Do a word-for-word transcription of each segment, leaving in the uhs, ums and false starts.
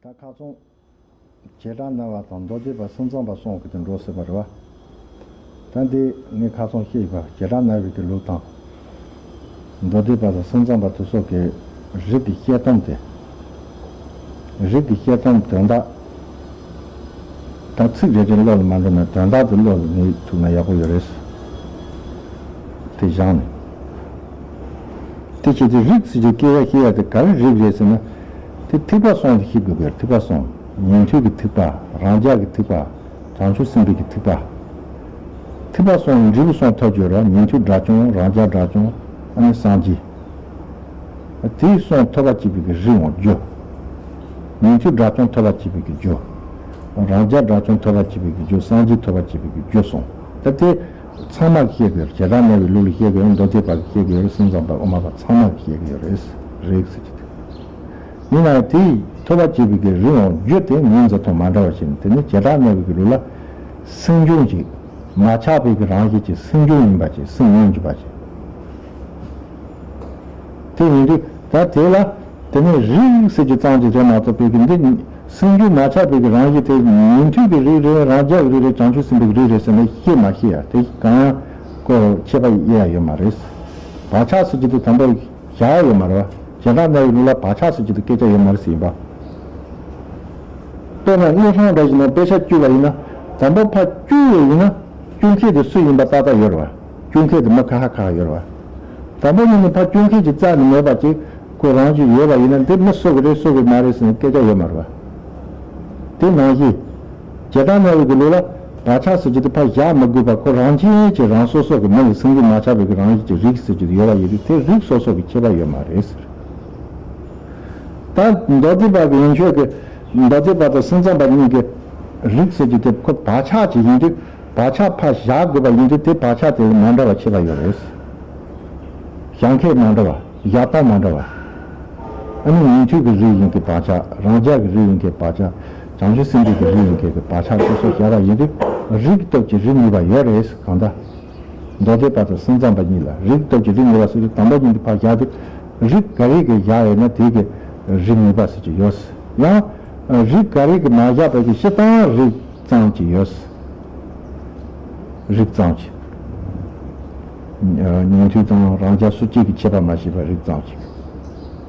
ད་ཁ་སང་བྱེ་བྲག་སྨྲ་བ་དང་མདོ་སྡེ་པ་སེམས་ཙམ་པ་གསུམ་གྱི་དེ་འགྲོ་སྲིད་པ་རེད་བ། ད་འདི་ངས་ཁ་སང་བཤད་པ་བྱེ་བྲག་སྨྲ་བའི་གི་ལུགས་དང་། མདོ་སྡེ་པ་དང་སེམས་ཙམ་པ་དེ་ཚོ་གི་རིགས་ཀྱི་བཤད་སྟངས་དེ། རིགས་ཀྱི་བཤད་སྟངས་དོན་དག་ད་ཚིག་རེ་རེ་བློ་ལ་མ་འགྲོ་ན་དོན་དག་དེ་བློ་ལ་ངེས་ཐུབ་ན་ཡག་པོ་ཡོད་རེད། དེ་བཞག་ནས། དེ་བྱས་ཏེ་རིགས་ཟེར་གྱི་སྐད་ཆ་བཤད་ཡ་དེ་ག་རེ་རིགས་རེད་ཟེར་ན། དེ་ཐེག་པ་གསུམ་དེ་ཤེས་དགོས་པས། ཐེག་པ་གསུམ། ཉན་ཐོས་ཀྱི་ཐེག་པ། རང་རྒྱལ་གྱི་ཐེག་པ། བྱང་ཆུབ་སེམས་དཔའི་གི་ཐེག་པ། ཐེག་པ་གསུམ་འབྲས་བུ་གསུམ་ཐོབ་ཀྱི་ཡོད་རེད། ཉན་ཐོས་དགྲ་བཅོམ། རང་རྒྱལ་དགྲ་བཅོམ། ཨ་ནི་སངས་རྒྱས། དེ་གསུམ་ཐོབ་པར་བྱེད་པའི་གི་རིགས་འོང་རྒྱུ། ཉན་ཐོས་དགྲ་བཅོམ་ཐོབ་པར་བྱེད་པའི་གི་རྒྱུ། རང་རྒྱལ་དགྲ་བཅོམ་ཐོབ་པར་བྱེད་པའི་གི་རྒྱུ། སངས་རྒྱས་ཐོབ་པར་བྱེད་པའི་གི་རྒྱུ་གསུམ། ད་དེ་ཚང་མ་གིས་ཤེས་དགོས་ཡོད། བྱེ་བྲག་སྨྲ་བའི་ལུགས་ལ་ཤེས་དགོས་ཡོད། མདོ་སྡེ་པ་གིས་ཤེས་དགོས་ཡོད། སེམས་ཙམ་པ་དབུ་མ་པ་ཚང་མ་གིས་ཤེས་དགོས་ཡོད་རེད། རིགས་ཟེར་གྱི་དེ། ཡིན་ནའང་དེ་ཐོབ་པར་བྱེད་པའི་གི་རིགས་འོང་རྒྱུ་དེ་ཉིད་འཛིན་སྟངས་མ་འདྲ་བ་ཞིག་ནི། དེ་ནི་བྱེ་བྲག་སྨྲ་བའི་གི་ལུགས་ལ་སེམས་བྱུང་ཅིག་མ་ཆགས་པའི་གི་རང་བཞིན་གྱི་སེམས་བྱུང་ཡིན་པ་ཅིག་སེམས་ཉིད་ཡིན་པ་ཅིག་དེ་ཡིན་དུས་ད་དེ་ལ་དེ་ནས་རིགས་ཟེར་གྱི་ཙམ་གྱིས་རེད་མ་གཏོགས་པའི་གི་འདི་སེམས་བྱུང་མ་ཆགས་པའི་གི་རང་བཞིན་དེ་ཉན་ཐོས་ཀྱི་རིགས་རེད། རང་རྒྱལ་གྱི་རིགས་རེད། བྱང་ཆུབ་སེམས་དཔའི་གི་རིགས་རེད་ཟེར་ནས་ཤེས་མ་ཤེས་ཡ་དེ་གང་ཡང་ཁོ་ཁྱད་པར་དབྱེ་ཡ་ཡོད་མ་རེད། བག་ཆགས་ཟེར་གྱི་དེ་དང་པོ་བཞག་ཡོད་མ་རེད་བ། བྱེ་བྲག་སྨྲ་བའི་ལུགས་ལ་བག་ཆགས་ཟེར་གྱི་དེ་སྐད་ཆ་ཡོད་མ་རེད་ཟེར་ཡིན་པ། དཔེར་ན་དངུལ་སྲང་འདྲ་ཞིག་ནང་པེ་ཤ་བཅུག་པ་ཡིན་ན། དང་པོ་ཕར་བཅུག་པ་ཡིན་ན། བཅུག་མཁན་དེ་སུ་ཡིན་པ་ཏག་ཏག་ཡོད་རེད་བ། བཅུག་མཁན་དེ་མི་ཁ་ཁ་ཁ་ཡོད་རེད་བ། དང་པོ་ཉིད་ནས་ཕར་བཅུག་མཁན་གྱི་རྩ་ནས་མེད་པ་ཅིག་ཁོ་རང་བཞིན་ཡོད་པ་ཡིན་ན། འདི་མི་སུ་གི་རེད་སུ་གི་མ་རེད་ཟེར་ནས་སྐད་ཆ་ཡོད་མ་རེད་བ། དེ་ནང་བཞིན། བྱེ་བྲག་སྨྲ་བའི་གི་ལུགས་ལ་བག་ཆགས་ཟེར་གྱི་དེ་ཕར་བཞག་མི་དགོས་པ། ཁོ་རང་བཞིན་གྱིས་རང་སོ་སོ་གི་མི་ལ་སེམས་བྱུང་མ་ཆགས་པའི་གི་རང་བཞིན་གྱི་རིགས་ཟེར་གྱི་དེ་ཡོད་པ་ཡིན་དུས་དེ་རིགས་སོ་སོ་གི་ཁྱད་པར་ཡོད་མ་རེད་ཟེར། ད་མདོ་སྡེ་པ་གི་ཡན་ཆོད་ཀྱི་མདོ་སྡེ་པ་དང་སེམས་ཙམ་པ་གཉིས་ཀྱི་རིགས་ཟེར་གྱི་དེ་ཁོ་བག་ཆགས་ཀྱི་ཡིན་དུས། བག་ཆགས་ཕར་བཞག་དགོས་པ་ཡིན་དུས་དེ་བག་ཆགས་དེ་ལ་མ་འདྲ་བ་ཁྱད་པར་ཡོད་རེད། བཞག་མཁན་མ་འདྲ་བ། བཞག་སྟངས་མ་འདྲ་བ། ཨ་ནི་ཉན་ཐོས་ཀྱི་རིགས་ཡིན་གྱི་བག་ཆགས། རང་རྒྱལ་གྱི་རིགས་ཡིན་གྱི་བག་ཆགས། བྱང་ཆུབ་སེམས་དཔའི་གི་རིགས་ཡིན་གྱི་བག་ཆགས་སོ་སོ་བཞག་པ་ཡིན་དུས་རིགས་ཀྱི་སྟོབས་ཀྱིས་རིགས་གཉིས་པ་ཡོད་རེད། གང་ལྟར། མདོ་སྡེ་པ་དང་སེམས་ཙམ་པ་གཉིས་ལ་རིགས་སྟོབས་ཀྱིས་རིགས་གཉིས་པ་ཟེར་དུས་དང་པོ་ཉིད་དུ་ཕར་བཞག་དུས་རིགས་ག་རེ་གི་བཞག་ཡོད་ན་དེ་གི་རིགས་གཉིས་པ་ཟེར་གྱི་ཡོད། ཡང་རིགས་ག་རེ་གི་མ་བཞག་པའི་གི་སྤྱིར་བཏང་རིགས་ཙམ་གྱི་ཡོད། རིགས་ཙམ་གྱི། ཉན་ཐོས་དང་རང་རྒྱལ་སོ་སྐྱེ་གི་ཁྱད་པར་མ་ཕྱེ་བ་རིགས་ཙམ་གྱི།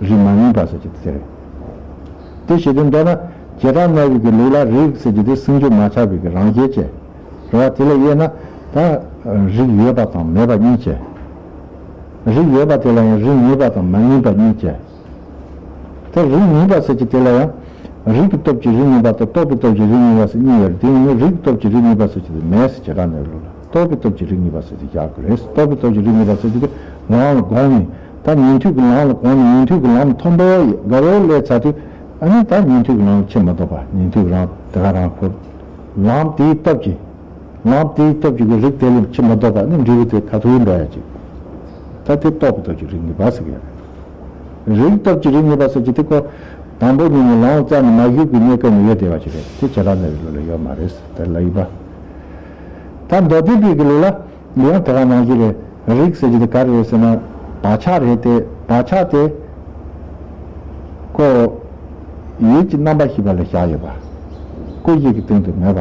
རིགས་མ་ངེས་པ་ཟེར་གྱི་དེ་རེད། དེ་བྱེད་དུས་མདོར་ན་བྱེ་བྲག་སྨྲ་བའི་གི་ལུགས་ལ་རིགས་ཟེར་གྱི་དེ་སེམས་བྱུང་མ་ཆགས་པའི་གི་རང་བཞིན་བྱས། རེད་བ། དེ་ལ་དབྱེ་ན་ད་རིགས་ཡོད་པ་དང་མེད་པ་གཉིས་བྱས། རིགས་ཡོད་པ་དེ་ལ་ཡང་རིགས་ངེས་པ་དང་མ་ངེས་པ་གཉིས་བྱས། ད་རིགས་ངེས་པ་ཟེར་གྱི་དེ་ལ་ཡང་། རིགས་ཀྱི་སྟོབས་ཀྱིས་རིགས་ངེས་པ་དང་རྟོགས་པའི་སྟོབས་ཀྱིས་རིགས་ངེས་པ་ཟེར་གཉིས་ཡོད་རེད། དེ་ཡིན་ན་རིགས་ཀྱི་སྟོབས་ཀྱིས་རིགས་ངེས་པ་ཟེར་གྱི་དེ་མེད་ཟེར། བྱེ་བྲག་སྨྲ་བའི་ལུགས་ལ་རྟོགས་པའི་སྟོབས་ཀྱིས་རིགས་ངེས་པ་ཟེར་གྱི་དེ་བཞག་དགོས་རེད། རྟོགས་པའི་སྟོབས་ཀྱིས་རིགས་ངེས་པ་ཟེར་གྱི་དེ་ལམ་ལ་དགོངས་ནས། ད་ཉན་ཐོས་ཀྱི་ལམ་ལ་དགོངས་ནས་ཉན་ཐོས་ཀྱི་ལམ་མཐོན་པོ་དགའ་བོ་སླེབས་ཚར་དུས། ཨ་ནི་ད་ཉན་ཐོས་ཀྱི་ལམ་ལ་ཕྱིན་མ་གཏོགས་པ། ཉན་ཐོས་ཀྱི་ལམ་དེ་ག་རང་ཁོ། ལམ་དེའི་སྟོབས་ཀྱིས། ལམ་དེའི་སྟོབས་ཀྱིས་རིགས་དེ་ལས་ཕྱིན་མ་གཏོགས་པ་ནི་འབྲས་བུ་དེ་ཁ་ཐུག་འགྲོ་ཡ་ཅིག་ད་དེ་རྟོགས་པའི་སྟོབས་ཀྱིས་རིགས་ངེས་པ་ཟེར་གྱི་ཡོད་རེད། རིགས་སྟོབས་ཀྱིས་རིགས་ངེས་པ་ཟེར་གྱི་དེ་ཁོ། དང་པོ་ཉིད་ནས་ལམ་རྩ་ནས་མ་ཞུགས་པའི་གནས་སྐབས་ནས་ཡོད་བསྡད་པ་ཅིག་རེད། དེ་བྱེ་བྲག་སྨྲ་བའི་ལུགས་ལ་ཡོད་མ་རེད་ཟེར་ལབ་ཡིན་པ། ད་མདོ་སྡེ་པའི་གི་ལུགས་ལ། ཡང་དེ་ག་ནང་བཞིན་རེད། རིགས་ཟེར་གྱི་དེ་ག་རེ་རེད་ཟེར་ན། བག་ཆགས་རེད་དེ། བག་ཆགས་དེ། ཁོ། ཡུལ་གྱི་རྣམ་པ་ཤེས་པ་ལ་བཞག་ཡོད་པ། ཀུན་གཞི་གི་སྟེང་དུ་མེད་པ།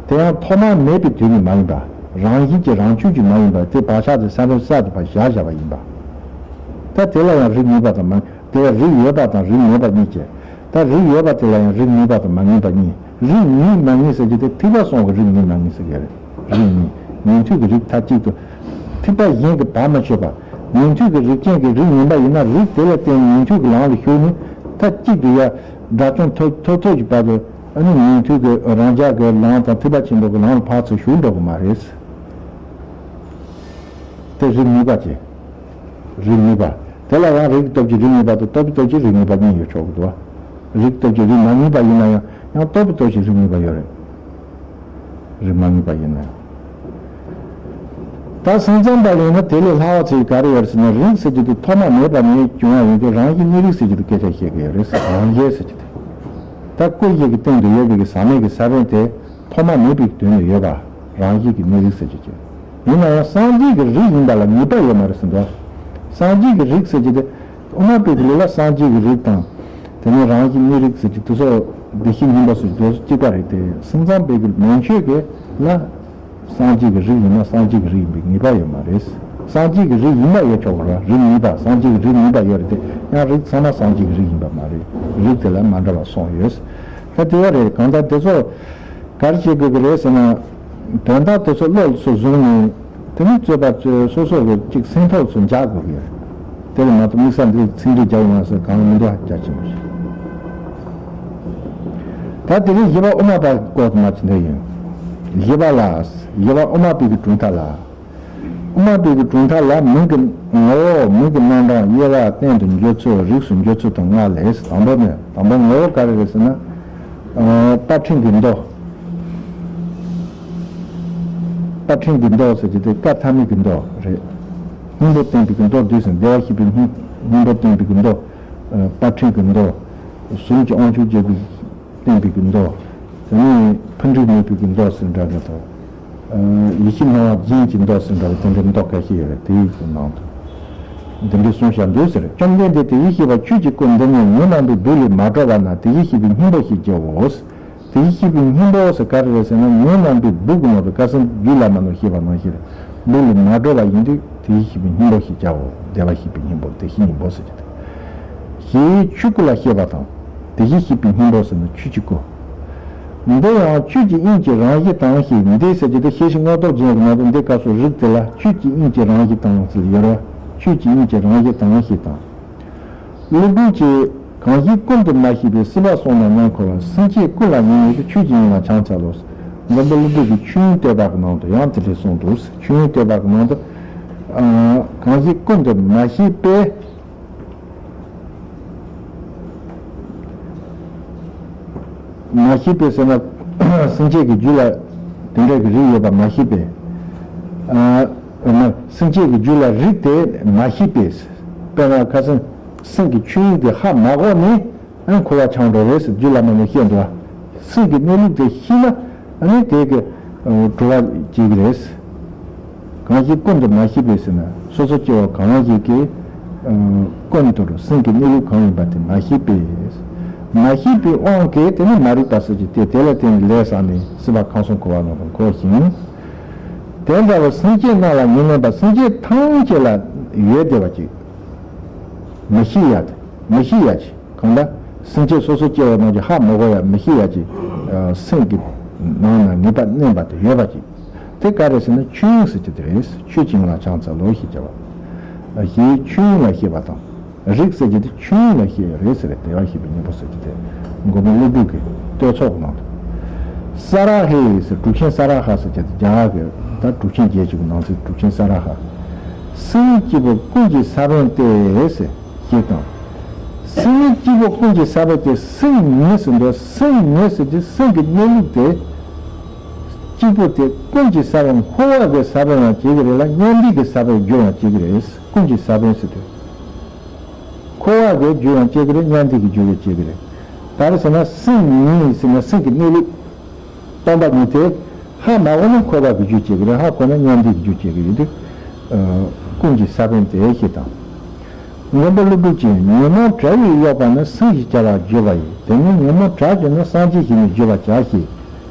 དེ་ཡང་ཐོག་མ་མེད་པའི་དུས་ནས་མ་ཡིན་པ། རང་བཞིན་གྱིས་རང་བྱུང་གིས་མ་ཡིན་པ། དེ་བག་ཆགས་དེ་ས་རིམ་གསར་དུ་ཕར་བཞག་བཞག་པ་ཡིན་པ། ད་དེ་ལ་ཡང་རིགས་ངེས་པ་དང་མ། དེ་ཡང་རིགས་ཡོད་པ་དང་རིགས་ངེས་པ་གཉིས་བྱས། ད་རིགས་ཡོད་པ་དེ་ལ་ཡང་རིགས་ངེས་པ་དང་མ་ངེས་པ་གཉིས། རིགས་ངེས་མ་ངེས་ཟེར་གྱི་དེ་ཐེག་པ་གསུམ་གྱི་རིགས་ངེས་མ་ངེས་ཟེར་གྱི་རེད། རིགས་ངེས། ཉན་ཐོས་ཀྱི་རིགས་མཐའ་གཅིག་ཏུ། ཐེག་པ་གཞན་གྱིས་བར་མ་ཆོད་པ། ཉན་ཐོས་ཀྱི་རིགས་ཅན་གྱི་རིགས་ངེས་པ་ཡིན་ན། རིགས་དེ་ལ་བརྟེན་ནས་ཉན་ཐོས་ཀྱི་ལམ་ལ་ཞུགས་ནས། མཐའ་གཅིག་ཏུ་ཡར་དགྲ་བཅོམ་ཐོབ་ཐོབ་ཐོབ་ཀྱི་བར་དུ། ཨ་ནི་ཉན་ཐོས་ཀྱི་རང་རྒྱལ་གྱི་ལམ་དང་ཐེག་པ་ཆེན་པོ་གི་ལམ་ལ་ཕར་ཚུར་ཞུགས་འགྲོ་གི་མ་རེད། དེ་རིགས་ངེས་པ་བྱས། རིགས་ངེས་པ། དེ་ལ་ཡང་རིགས་ཀྱི་སྟོབས་ཀྱིས་རིགས་ངེས་པ་དང་རྟོགས་པའི་སྟོབས་ཀྱིས་རིགས་ངེས་པ་གཉིས་ཡོད་ཆོག་གི་འདུག་བ། རིགས་སྟོབས་ཀྱིས་རིགས་མ་ངེས་པ་ཡིན་ན་ཡང་། ཡང་རྟོགས་པའི་སྟོབས་ཀྱིས་རིགས་ངེས་པ་ཡོད་རེད། རིགས་མ་ངེས་པ་ཡིན་ན་ཡང་། ད་སེམས་ཙམ་པ་ལ་ཡིན་ན་དེ་ལས་སླ་བ་ཚོས་ག་རེ་ཡོད་ཟེར་ན། རིགས་ཟེར་གྱི་དེ་ཐོག་མ་མེད་པ་ནས་བྱུང་བ་ཡིན་དུས། རང་བཞིན་གནས་རིགས་ཟེར་གྱི་དེ་སྐད་ཆ་བཤད་ཀྱི་ཡོད་རེད་ཟེར། རང་རྒྱལ་ཟེར་གྱི་དེ། ད་ཀུན་གཞི་གི་སྟེང་དུ་ཡོད་པའི་གི་ཟག་མེད་ཀྱི་ས་བོན་དེ། ཐོག་མ་མེད་པའི་དོན་དུ་ཡོད་པ། རང་བཞིན་གྱི་གནས་རིགས་ཟེར་གྱི་ཅིག་ཡིན་ན་ཡང་སངས་རྒྱས་ཀྱི་རིགས་ཡིན་པ་ལ་ངེས་པ་ཡོད་མ་རེད་ཟེར་འདུག་སངས་རྒྱས་ཀྱི་རིགས་ཟེར་གྱི་དེ། དབུ་མ་པའི་གི་ལུགས་ལ་སངས་རྒྱས་ཀྱི་རིགས་དང་། དེ་ནས་རང་བཞིན་གནས་རིགས་ཟེར་གྱི་དེ་ཚོ་བདེ་གཤེགས་སྙིང་པོ་ཟེར་གྱི་དེ་ཚོ་གཅིག་པ་རེད་དེ། སེམས་ཙམ་པའི་གི་མན་ཆོད་ཀྱི་ལ་སངས་རྒྱས་ཀྱི་རིགས་ཡིན་ན་སངས་རྒྱས་ཀྱི་རིགས་ཡིན་པའི་ངེས་པ་ཡོད་མ་རེད། སངས་རྒྱས་ཀྱི་རིགས་ཡིན་པ་ཡོད་ཆོག་གི་རེད། རིགས་གཉིས་པ། སངས་རྒྱས་ཀྱི་རིགས་གཉིས་པ་ཡོད་རེད་དེ། ཡང་རིགས་ཚང་མ་སངས་རྒྱས་ཀྱི་རིགས་ཡིན་པ་མ་རེད། རིགས་དེ་ལ་མ་འདྲ་བ་གསུངས་ཡོད། ད་དེ་བ་རེད། གང་ལྟར་དེ་ཚོ་ག་རེ་བྱེད་དགོས་ཀྱི་རེད་ཟེར་ན། དོན་དག་དེ་ཚོ་བློ་ཚོ་བཟུང་ནས། དེ་ནི་རྩོད་པ་རྩོད་སོ་སོ་གི་གཅིག་སེམས་ཐོག་ཚོ་འཇགས་དགོས་ཀྱི་རེད། དེ་ལ་མ་གཏོགས་དམིགས་བསལ་འདི་ཚིག་འགྲེལ་རྒྱག་ཡོང་བ་ཟེར་གང་མི་འདུག་རྒྱ་ཆེན་པོ་ཞིག་ད་དེ་རིང་བཞི་པ་དབུ་མ་པ་སྐོར་དུ་མ་ཅི་འདྲ་ཡིན། བཞི་པ་ལ། བཞི་པ་དབུ་མ་པའི་གི་གྲུབ་མཐའ་ལ། དབུ་མ་པའི་གི་གྲུབ་མཐའ་ལ་མིང་གི་ངོ་བོ། མིང་གི་རྣམ་གྲངས། དབྱེ་བ། རྟེན་དུ་འགྱུར་ཚུལ། རིགས་སུ་འགྱུར་ཚུལ་དང་ལྔ་ལས། དང་པོ་ནི། དང་པོ་ངོ་བོ་ག་རེ་རེད་ཟེར་ན། ཨ། དཔལ་ཕྲེང་གི་མདོ། དཔལ་ཕྲེང་གི་མདོ་ཟེར་གྱི་དེ་བཀའ་ཐ་མའི་གི་མདོ་རེད། སྙིང་པོ་བསྟན་པའི་གི་མདོ་བསྡུས་ཟིན། བདེ་བར་གཤེགས་པའི་སྙིང་སྙིང་པོ་བསྟན་པའི་གི་མདོ། ཨ། དཔལ་ཕྲེང་གི་མདོ། གཟུངས་ཀྱི་དབང་ཕྱུག་རྒྱལ་པོས་བསྟན་པའི་གི་མདོ། དེ་ནས་ཕུ་འདྲེ་མེད་པའི་གི་མདོ་ཟེར་འདྲ་འདྲ་དང་། ཨ། ཡིད་བཞིན་སྣང་བ་རྒྱན་གྱི་མདོ་ཟེར་འདྲ་བ་དེ་འདྲའི་མདོ་ཁ་ཤས་ཡོད་རེད། དེའི་གི་ནང་དུ་འདི་འདྲའི་གསུངས་བཞག་འདུག་ཟེར། བཅོམ་ལྡན་འདས་དེ་བཞིན་གཤེགས་པ་ཆོས་ཀྱི་སྐུ་འདི་ཉིད་ངོ་རྣམ་པའི་སྦུག་ལས་མ་གྲོལ་བ་ན་དེ་བཞིན་གཤེགས་པའི་སྙིང་པོ་ཞེས་བགྱིའོ། དེ་བཞིན་གཤེགས་པའི་སྙིང་པོ་ཟེར་ག་རེ་རེད་ཟེར་ན། ངོ་རྣམ་པའི་སྦུག་གི་ནང་དུ་ཁ་སང་རྒྱུད་བླ་མ་ནང་བཤད་པ་ནང་བཞིན་སྦུག་ལས་མ་གྲོལ་བ་ཡིན་དུས་དེ་བཞིན་གཤེགས་པའི་སྙིང་པོ་ཞེས་བྱའོ། བདེ་བར་གཤེགས་པའི་སྙིང་པོ། བདེ་གཤེགས་སྙིང་པོ་ཟེར་གྱི་དེ། ཞེས་ཆོས་སྐུ་ལ་བཤད་པ་དང་། དེ་བཞིན་གཤེགས་པའི་སྙིང་པོ་ཟེར་ན་ཆོས་ཀྱི་སྐུ། འདི་ཡང་ཆོས་ཀྱི་དབྱིངས་ཀྱི་རང་བཞིན་དང་ཞེས། འདི་ཟེར་གྱི་དེ་ཤེར་ཕྱིན་མངོན་རྟོགས་རྒྱན་གྱི་ནང་དུ་འདི་སྐབས་སུ་རིགས་དེ་ལ་ཆོས་ཀྱི་དབྱིངས་ཀྱི་རང་བཞིན་དང་ཟེར་ཡོད་རེད། ཆོས་ཀྱི་དབྱིངས་ཀྱི་རང་བཞིན་དང་ཞེས་དང་། སློབ་དཔོན་གྱིས་གང་ཞིག་ཀུན་ཏུ་མ་སྐྱེས་པའི། སྲིད་པ་གསུམ་ན་ནི་འཁོར་བའི། སེམས་ཅན་ཀུན་ལ་ཉོན་མོངས་པའི། ཆོས་ཀྱི་དབྱིངས་ལ་ཕྱག་འཚལ་ལོ། མགོན་པོ་སློབ་དཔོན་གྱིས་ཆོས་དབྱིངས་བསྟོད་པ་གི་ནང་དུ་ཡང་དེ་འདྲ་གསུངས་འདུག་ཆོས་དབྱིངས་བསྟོད་པ་གི་ནང་དུ། ཨ། གང་ཞིག་ཀུན་ཏུ་མ་སྐྱེས་པའི། མ་སྐྱེས་པའི་ཟེར་ན། སེམས་ཅན་གྱི་རྒྱུད་ལ་དེ་འདྲ་གི་རིགས་ཡོད་པ་མ་སྐྱེས་པའི། ཨ། མ། སེམས་ཅན་གྱི་རྒྱུད་ལ་རིགས་དེ་མ་སྐྱེས་པའི། དཔེར་ན་ཁ་སང་སེམས་ཀྱི་ཆོས་དབྱིངས་དེ་ཧ་མ་གོ་ནས། ཨ། འཁོར་བ་ཆགས་འགྲོ་རེད་ཟེར་རྒྱུད་བླ་མ་ནས་བཤད་འདུག་བ། སེམས་ཀྱི་གནས་ལུགས་དེ་ཤེས་ན། ཨ་ནི་དེ་གི། ཨ། གྲོལ་བ་བྱེད་ཀྱི་རེད། གང་ཞིག་ཀུན་ཏུ་མ་སྐྱེས་པའི་ཟེར་ན། སོ་སོ་སྐྱེ་བོ་གང་ཞིག་གིས། ཨ། ཀུན་ཏུ་སེམས་ཀྱི་གནས་ལུགས་གང་ཡིན་པ་དེ་མ་ཤེས་པས། མ་ཤེས་པའི་དབང་གིས་དེ་ནི་མ་རིག་པ་ཟེར་གྱི་དེ། དེ་ལ་བརྟེན་ནས་ལས་བསགས་ནས་སྲིད་པ་ཁམས་གསུམ་འཁོར་བ་ནང་དུ་འཁོར་ཞིང་། དེ་འདྲ་བའི་སེམས་ཅན་རྣམས་ལ་ཉོན་མོངས་པ་སེམས་ཅན་ཐམས་ཅད་ལ་ཡོད་བསྡད་པ་ཅིག་མི་ཤེས་ཡ། མི་ཤེས་ཡ་ཅིག་གང་ལྟར་སེམས་ཅན་སོ་སོ་སྐྱེ་བོ་རྣམས་ཀྱིས་ཧ་མི་གོ་ཡ་མི་ཤེས་ཡ་ཅིག་ཨ། སེམས་ཀྱི་ནང་ན་ངེས་པ་བརྣན་པ་དེ་ཡོད་པ་ཅིག་དེ་ག་རེ་ཟེར་ན་ཆོས་དབྱིངས་ཟེར་གྱི་དེ་རེད། ཆོས་ཀྱི་དབྱིངས་ལ་ཕྱག་འཚལ་ལོ་ཞེས་བྱ་བ། ཞེས་ཆོས་དབྱིངས་ལ་བཤད་པ་དང་། རིགས་ཟེར་གྱི་དེ་ཆོས་དབྱིངས་ལ་བཤད་ཡོད་རེད་ཟེར། བདེ་བར་གཤེགས་པའི་སྙིང་པོ་ཟེར་གྱི་དེ་མགོན་པོ་ཀླུ་སྒྲུབ་ཀྱི་བསྟོད་ཚོགས་ནང་དུ། ས་ར་ཧའི་ཟེར། གྲུབ་ཆེན་ས་ར་ཧ་ཟེར་གྱི་དེ་རྒྱ་གར་གྱི་ད་གྲུབ་ཆེན་བརྒྱད་ཅུ་གི་ནང་ཚན་གྲུབ་ཆེན་ས་ར་ཧ། སེམས་ཉིད་སྐྱེས་བུ་ཀུན་གྱི་ས་བོན་ཏེ་ཟེར། ཞེས་དང་། སེམས་ཉིད་སྐྱེས་བུ་ཀུན་གྱི་ས་བོན་ཏེ། སེམས་ཉིད་ཟེར་དུས་སེམས་ཉིད་ཟེར་དུས་སེམས་ཀྱི་གནས་ལུགས་དེ། སྐྱེས་བུ་དེ་ཀུན་གྱི་ས་བོན། འཁོར་བ་གི་ས་བོན་ཡང་བྱེད་ཀྱི་རེད་ལ་མྱང་འདས་ཀྱི་ས་བོན་རྒྱུ་ཡང་བྱེད་ཀྱི་རེད། ཀུན་གྱི་ས་བོན་ཟེར་དུས། འཁོར་བ་གི་རྒྱུ་ཡང་བྱེད་ཀྱི་རེད། མྱང་འདས་ཀྱི་རྒྱུ་ཡང་བྱེད་ཀྱི་རེད། ག་རེ་ཟེར་ན་སེམས་ཉིད་ཟེར་ན་སེམས་ཀྱི་གནས་ལུགས། སྟོང་པ་ཉིད་དེ། ཧ་མ་གོ་ན་འཁོར་བ་གི་རྒྱུ་བྱེད་ཀྱི་རེད། ཧ་གོ་ན་མྱང་འདས་ཀྱི་རྒྱུ་བྱེད་ཀྱི་རེད་དེ། ཨ། ཀུན་གྱི་ས་བོན་ཏེ་ཞེས་དང་། མགོན་པོ་ཀླུ་སྒྲུབ་ཀྱིས་ཉོན་མོངས་དགྲ་ཡིས་གཡོགས་པ་ནི་སེམས་ཞེས་བྱ་བར་བརྗོད་པ་ཡི། དེ་ནི་ཉོན་མོངས་དགྲ་བྱས་ན་སངས་རྒྱས་ཞེས་ནི་བརྗོད་པར་བྱ་ཞེས།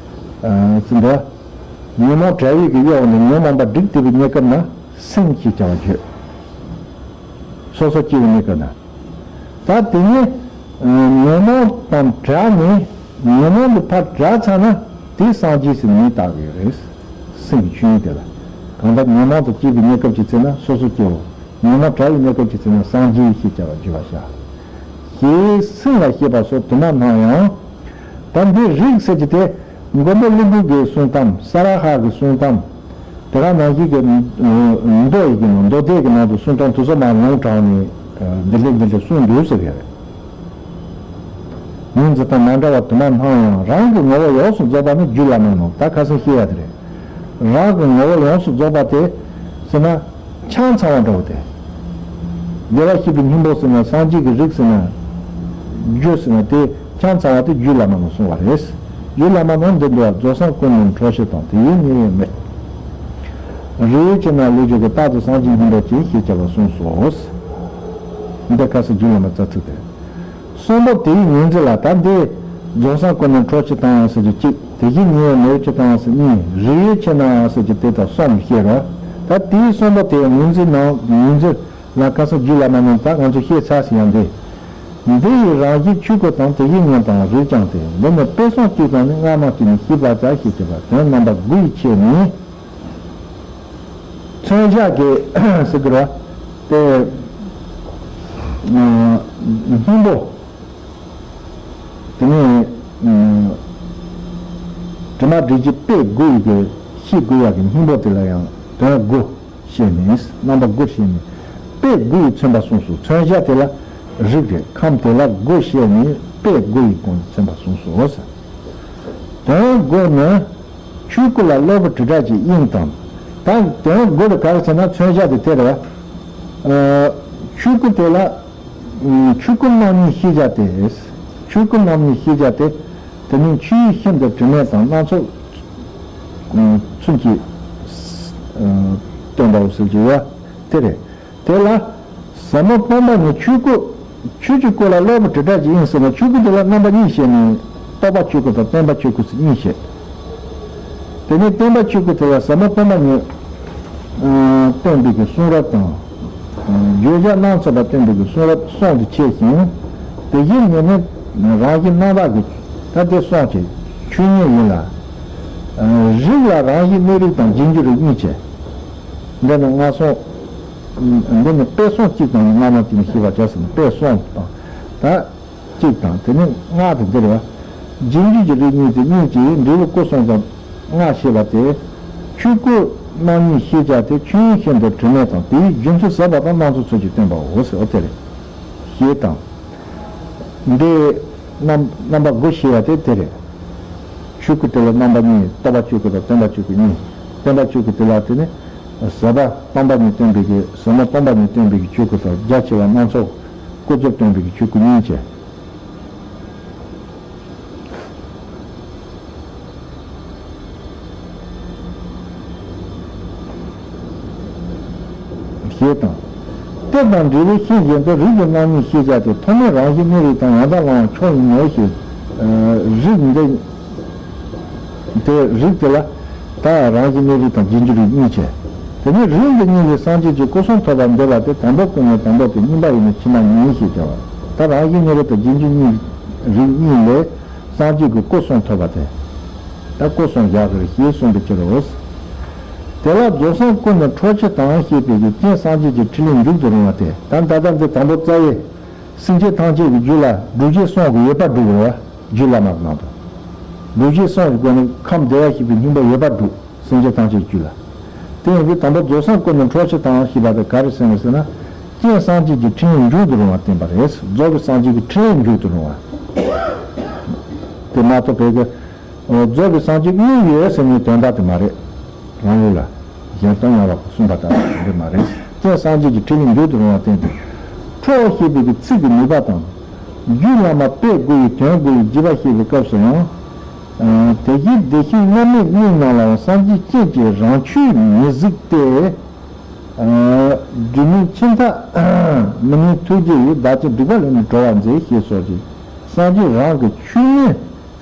ཨ། ཟེར་འདུག་ཉོན་མོངས་དགྲ་ཡིས་ཀྱི་གཡོགས་ནས་ཉོན་མོངས་པ་སྒྲིབ་བསྡད་པའི་གནས་སྐབས་ན་སེམས་ཞེས་བྱ་བར་བརྗོད། སོ་སོ་སྐྱེ་བོའི་གནས་སྐབས་ན། ད་དེ་ནས་ཉོན་མོངས་དང་བྲལ་ནས་ཉོན་མོངས་དེ་ཕར་བྲལ་ཚར་ན་དེ་སངས་རྒྱས་སུ་མིང་བཏགས་ཀྱི་རེད། སེམས་ཀྱི་ཆོས་ཉིད་དེ་ལ། གང་ལྟར་ཉོན་མོངས་དང་བཅས་པའི་གནས་སྐབས་ཀྱི་ཚེ་ན་སོ་སོ་སྐྱེ་བོ། ཉོན་མོངས་བྲལ་བའི་གནས་སྐབས་ཀྱི་ཚེ་ན་སངས་རྒྱས་ཞེས་བྱ་བར་བརྗོད་པར་བྱ། ཞེས་སེམས་ལ་བཤད་པ་སོགས་དུ་མ་སྣང་ཡང་། ད་འདི་རིགས་ཟེར་གྱི་དེ། མགོན་པོ་ཀླུ་སྒྲུབ་ཀྱི་གསུང་གཏམ། ས་ར་ཧ་གི་གསུང་གཏམ། དེ་ག་ནང་བཞིན་གྱི་མདོ་ཡི་གི་ནང་མདོ་སྡེ་གི་ནང་དུ་གསུང་སྟངས་དེ་ཚོ་མར་ལུང་དྲངས་ནས་འདི་འདྲས་འདི་འདྲས་གསུངས་འདུག་ཟེར་གྱི་རེད། ངོས་འཛིན་སྟངས་མ་འདྲ་བ་དུ་མ་སྣང་ཡང་རང་གི་ངོ་བོ་ཡོངས་སུ་རྫོགས་པ་ནི་རྒྱུད་བླ་མའི་ནང་ད་ཁ་སང་བཤད་ཡ་དེ་རེད། རང་གི་ངོ་བོ་ཡོངས་སུ་རྫོགས་པ་དེ་ཟེར་ན། ཆང་ཚ་བ་འདྲ་བོ་དེ། བདེ་བར་གཤེགས་པའི་སྙིང་པོ་ཟེར་ན་སངས་རྒྱས་ཀྱི་རིགས་ཟེར་ན། རྒྱུ་ཟེར་ན་དེ་ཆང་ཚ་བ་དེ་རྒྱུད་བླ་མའི་ནང་གསུངས་པ་རེད། རྒྱུད་བླ་མའི་ནང་འདི་འདུག་བ། རྫོགས་སངས་ཀུན་ནས་འཕྲོ་ཤེས་དང་དེ་ཡི་ཉེ་བའི་མི། རིགས་ཀྱི་ན་ལུས་ཀྱི་རྟག་ཏུ་སངས་རྒྱས་སྙིང་པོ་ཅན་ཞེས་བྱ་བ་གསུངས་སོ། འདི་ཁ་སང་རྒྱུད་བླ་མའི་རྩ་ཚིག་དེ། གསུམ་པོ་དེའི་ངོས་འཛིན་ལ་ད་འདི་རྫོགས་སངས་སྐུ་ནི་འཕྲོ་ཕྱི་དང་ཟེར་གྱི་གཅིག་དེ་བཞིན་ཉེ་བའི་མེ་ཡོད་ཕྱི་དང་ཟེར་གཉིས་རིགས་ཡོད་ཕྱི་ནའང་ཟེར་གྱི་དེ་དག་གསུམ་བཤད་རོ། ད་དེའི་གསུམ་པོ་དེའི་ངོས་འཛིན་ནང་ངོས་འཛིན་ལ་ཁ་སང་རྒྱུད་བླ་མ་ནས་ད་ང་ཚོ་བཤད་ཚར་ཟིན་ཡང་འདི། འདི་ཡི་རང་བཞིན་ཆོས་སྐུ་དང་དེ་བཞིན་ཉིད་དང་རིགས་ཀྱང་སྟེ། འདི་ནི་དཔེ་གསུམ་གཅིག་དང་ནི་སྔ་མ་གཅིག་ནི་ཤེས་པར་བྱ་ཞེས་བྱ་བ་དོན་རྣམ་པ་དགུ་ཡི་ཆེད་ནི། མཚོན་བྱ་གི་ཟེར་གི་ར། དེ་སྙིང་པོ། དེ་ནས་དྲི་མ་སྒྲིབ་བྱེད་དཔེ་དགུ་ཡི་གི་ཤེས་དགོས་ཡག་གི་སྙིང་པོ་དེ་ལ་ཡང་དོན་དགུ་བཤད་ནས་རྣམ་པ་དགུ་བཤད་ནས་དཔེ་དགུ་ཡིས་མཚོན་པ་གསུངས་སོ། མཚོན་བྱ་དེ་ལ་རིགས་རེད། ཁམས་དེ་ལ་དགུ་བཤད་ནས་དཔེ་དགུ་ཡིས་ཁོང་མཚོན་པ་གསུངས་སོ། དོན་དགུ་ནི། ཆོས་སྐུ་ལ་གློ་བུར་དྲི་བྲལ་གྱི་དབྱིངས་དང་། ད་དོན་དགུ་དེ་ག་རེ་ཟེར་ན་མཚོན་བྱ་དེ་དེ་རེད་བ། ཆོས་སྐུ་དེ་ལ། ཆོས་སྐུ་རྣམ་གཉིས་ཤེས་བྱ་སྟེ། ཆོས་སྐུ་རྣམ་གཉིས་ཤེས་བྱ་སྟེ། དེ་ནི་ཆོས་ཤིན་ཏུ་དྲི་མེད་དང་སྣ་ཚོགས་ཚུལ་གྱིས་སྟོན་པའོ་ཟེར་གྱི་ཡོད་དེ་རེད། དེ་ལ་ཟབ་མོ་སྟོང་པ་ཉིད་ཆོས་སྐུ། ཆོས་ཀྱི་སྐུ་ལ་གློ་བུར་དྲི་བྲལ་གྱི་དབྱིངས་ཟེར་ན་ཆོས་སྐུ་དེ་ལ་རྣམ་པ་གཉིས་བཤད་ནས་རྟོག་པ་ཆོས་སྐུ་དང་བརྟེན་པ་ཆོས་སྐུ་ཟེར་གཉིས་བཤད། དེ་ནས་བརྟེན་པ་ཆོས་སྐུ་དེ་ལ་ཟབ་མོ་སྟོང་པ་ཉིད་སྟོན་པའི་གི་གསུང་རབ་དང་། བརྗོད་བྱ་རྣམ་ཚོགས་པ་སྟོན་པའི་གི་གསུང་རབ་གསུམ་དུ་ཕྱེ་ཞིང་། དེ་བཞིན་ཉིད་ནི་རང་བཞིན་སྣང་བཏགས་ཀྱི་ད་དེ་གསུམ་གྱི་ཆོས་ཉིད་ཡིན་ལ། རིགས་ལ་རང་བཞིན་གནས་རིགས་དང་རྗེས་འཇུག་རིགས་གཉིས་བྱས། འདི་ནི་སྔར་སོང་། འདི་ནི་དཔེ་གསུམ་གཅིག་དང་ནི་སྔ་མ་གཅིག་ནི་ཤེས་པར་བྱ་ཟེར་ནས་དཔེ་གསུམ་དང་། ད་གཅིག་དང་དེ་ནི་ལྔ་དང་འདིར་བ། རྗེས་འཇུག་གི་རིགས་གཉིས་ཏེ་གཉིས་ཀྱིས་འབྲས་བུ་སྐུ་གསུམ་དང་ལྔ་ཤེས་པ་སྟེ། ཆོས་སྐུ་རྣམ་གཉིས་ཤེས་བྱ་སྟེ་ཆོས་དབྱིངས་ཤིན་ཏུ་དྲི་མེད་དང་དེའི་རྒྱུ་མཚན་ཟབ་པ་དང་སྣ་ཚོགས་ཚུལ་གྱིས་སྟོན་པའོ་ཟེར་བ་དེ་རེད། ཞེས་དང་། འདི་རྣམ་རྣམ་པ་དགུ་ཤེས་པ་དེ་དེ་རེད། ཆོས་སྐུ་དེ་ལ་རྣམ་པ་གཉིས་རྟོག་པ་ཆོས་སྐུ་དང་བརྟེན་པ་ཆོས་སྐུ་གཉིས། བརྟེན་པ་ཆོས་སྐུ་དེ་ལ་དེ་ནི་ཟབ་པ་སྟོང་པ་ཉིད་སྟོན་པའི་གི་ཟབ་མོ་སྟོང་པ་ཉིད་སྟོན་པའི་གི་ཆོས་སྐུ་དང་རྒྱ་ཆེ་བ་སྣ་ཚོགས་ཀུན་རྫོབ་སྟོན་པའི་གི་ཆོས་སྐུ་གཉིས་བྱས། ཞེས་དང་། དེ་དང་འབྲེལ་བའི་ཤིང་གཞན་དུ་རིགས་ཀྱི་རྣམ་གཉིས་ཤེས་བྱ་སྟེ་ཐོག་མའི་རང་བཞིན་གནས་རིགས་དང་ཡང་དག་བླང་བ་མཆོག་ཡིན་ནོ་ཞེས། རིགས་འདི། དེ་རིགས་དེ་ལ་ད་རང་བཞིན་གནས་རིགས་དང་རྗེས་འཇུག་རིགས་གཉིས་བྱས། དེ་ནས་རིགས་འདི་གཉིས་ལས་སངས་རྒྱས་ཀྱི་སྐུ་གསུམ་ཐོབ་པར་འདོད་པ་སྟེ་དང་པོ་སྐུ་ནི་དང་པོ་སྟེ་གཉིས་པ་ཡིན་ནི་ཕྱི་མ་ཡིན་ཞེས་བྱ་བ། ད་རང་བཞིན་གནས་རིགས་དང་རྗེས་འཇུག་གཉིས་རིགས་གཉིས་ལས་སངས་རྒྱས་ཀྱི་སྐུ་གསུམ་ཐོབ་པ་སྟེ། ད་སྐུ་གསུམ་བཞག་གི་རེད་ཞེས་གསུངས་པའི་ཕྱིར་རོ། དེ་ལ་རྫོགས་སངས་སྐུ་ནི་འཕྲོ་ཕྱི་དང་ཞེས་པའི་གི་རྐྱེན་སངས་རྒྱས་ཀྱི་ཕྲིན་ལས་མཇུག་ཏུ་རུང་བ་སྟེ་ད་ད་ལྟ་འདི་དང་པོ་རྩ་བའི། སེམས་ཅན་ཐམས་ཅད་ཀྱི་རྒྱུད་ལ་སྒྲུབ་བྱེད་གསུམ་གྱི་ཡོད་པ་སྒྲུབ་དགོས་པ། རྒྱུད་བླ་མ་གི་ནང་དུ། སྒྲུབ་བྱེད་གསུམ་གྱི་སྒོ་ནས་ཁམས་བདེ་བར་གཤེགས་པའི་སྙིང་པོ་ཡོད་པ་སྒྲུབ། སེམས་ཅན་ཐམས་ཅད་ཀྱི་རྒྱུད་ལ། དེ་ཡིན་དུས་དང་པོ་རྫོགས་སངས་སྐུ་ནི་འཕྲོ་ཕྱི་དང་ཞེས་པ་དེ་ག་རེ་ཟེར་ན་ཟེར་ན། རྐྱེན་སངས་རྒྱས་ཀྱི་ཕྲིན་ལས་མཇུག་ཏུ་རུང་བ་བསྟན་པ་རེད། རྫོགས་པའི་སངས་རྒྱས་ཀྱི་ཕྲིན་ལས་མཇུག་ཏུ་རུང་བ། དེ་མ་གཏོགས་བོད་ཀྱི། རྫོགས་པའི་སངས་རྒྱས་དངོས་ཡོད་ཟེར་བའི་དོན་དག་དེ་མ་རེད། རང་ལུགས་ལ། གཞན་སྟོང་ཉམས་པ་གསུངས་པ་ལྟར་དེ་མ་རེད། རྐྱེན་སངས་རྒྱས་ཀྱི་ཕྲིན་ལས་མཇུག་ཏུ་རུང་བ་བསྟན་ཏེ། འཕྲོ་བ་ཞེས་པའི་གི་ཚིག་གི་ནུས་པ་དང་། རྒྱུད་བླ་མ་དཔེ་དགུ་ཡི་དོན་དགུ་ཡི་བརྗོད་པ་ཞེས་པའི་སྐབས་སུ་ཡང་། དེ་བཞིན་བདེ་གཤེགས་མངོན་མེད་གཉིས་རྣམས་ལའང་སངས་རྒྱས་རྐྱེན་གྱིས་རང་ཆོས་མི་གཟིགས་ཏེ། སྒྲིབ་མེད་ཕྱིར་མཐའ་མི་གནས་ཐུགས་རྗེ་ཡིས། བདག་ཅག་སྒྲིབ་པ་ལས་ནི་གྲོལ་བར་མཛད་ཞེས་སོགས་ཀྱིས་སངས་རྒྱས་རང་གི་ཆོས་ཉིད་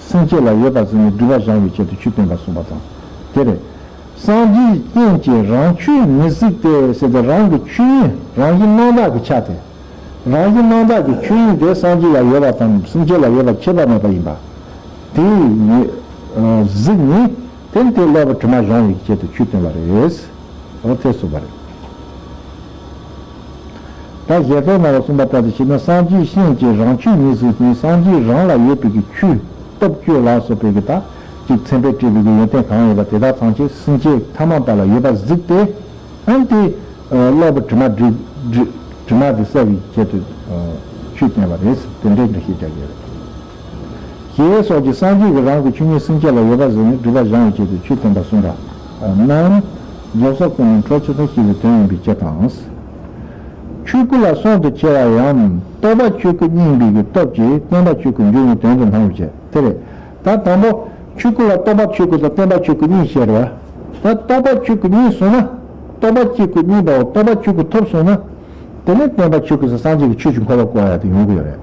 སེམས་བསྐྱེད་ལ་ཡོད་པར་གཟིགས་ནས་སྒྲིབ་པ་སྦྱང་བའི་ཆེད་དུ་ཆོས་བསྟན་པར་གསུངས་པ་དང་། དེ་རེད། སངས་རྒྱས་རྐྱེན་གྱིས་རང་ཆོས་མི་གཟིགས་ཏེ་ཟེར་ཏེ་རང་གི་ཆོས་ཉིད་རང་བཞིན་སྣང་བཏགས་ཀྱི་ཆ་དེ། རང་བཞིན་སྣང་བཏགས་ཀྱི་ཆོས་ཉིད་དེ་སངས་རྒྱས་ལ་ཡོད་པ་དང་སེམས་ཅན་ལ་ཡོད་པ་ཁྱད་པར་མེད་པ་ཡིན་པ། དེ་ཡིས་གཟིགས་ནས་དེ་ནི་དེ་གློ་བུར་དྲི་མ་སྦྱང་བའི་ཆེད་དུ་ཆོས་བསྟན་པ་རེད། འོ་དེ་གསུངས་པ་རེད། ད་ཞལ་ལྟར་ན་བ་གསུངས་པ་ལྟར་དུ་བྱས་ན་སངས་རྒྱས་རྐྱེན་གྱིས་རང་ཆོས་མི་གཟིགས་ཤིང་སངས་རྒྱས་རང་ལ་ཡོད་པའི་གི་ཆོས་སྟོབས་བཅུ་ལ་སོགས་པའི་གི་ད་ཅིག་མཚན་དཔེ་བྲིས་པའི་གི་ཡོན་ཏན་གང་ཡོད་པ་དེ་དག་ཐམས་ཅད་སེམས་ཅན་ཐ་མལ་པ་ལ་ཡོད་པ་གཟིགས་ཏེ། ཨ་ནི་དེ་གློ་བུར་དྲི་མ་དྲི་དྲི་དྲི་མ་དེ་བསལ་བའི་ཆེད་དུ་ཆོས་བསྟན་པ་རེད། དེ་འདྲའི་འགྲེལ་བཤད་རྒྱག་གི་རེད། ཞེས་སོགས་ཀྱིས་སངས་རྒྱས་ཀྱིས་རང་གི་ཆོས་ཉིད་སེམས་ཅན་ལ་ཡོད་པར་གཟིགས་ནས་སྒྲིབ་པ་སྦྱང་བའི་ཆེད་དུ་ཆོས་བསྟན་པ་གསུངས་པ་རྣམས་རྫོགས་སངས་སྐུ་ནི་འཕྲོ་ཕྱི་དང་ཞེས་པའི་དོན་ཡིན་པའི་ཕྱིར་དང་། ཆོས་སྐུ་ལ་གསུམ་དུ་ཕྱེ་བ་ཡང་རྟོག་པ་ཆོས་སྐུ་གཉིས་པའི་གི་སྟོབས་ཀྱིས་བརྟེན་པ་ཆོས་སྐུ་འབྱུང་བའི་དོན་དུ་སྣང་བའི་ཕྱིར་དེ་རེད། ད་དང་པོ་ཆོས་སྐུ་ལ་རྟོག་པ་ཆོས་སྐུ་དང་བརྟེན་པ་ཆོས་སྐུ་གཉིས་བཤད་རེད་བ། ད་རྟོག་པ་ཆོས་སྐུ་གཉིས་སོང་ན། རྟོག་པ་ཆོས་སྐུ་གཉིས་པའོ་རྟོག་པ་ཆོས་སྐུ་ཐོབ་སོང་ན། དེ་ནས་བརྟེན་པ་ཆོས་སྐུ་ཟེར་སངས་རྒྱས་ཀྱི་ཆོས་ཀྱི་འཁོར་ལོ་བསྐོར་ཡ་དེ་ཡོང་གི་ཡོད་རེད།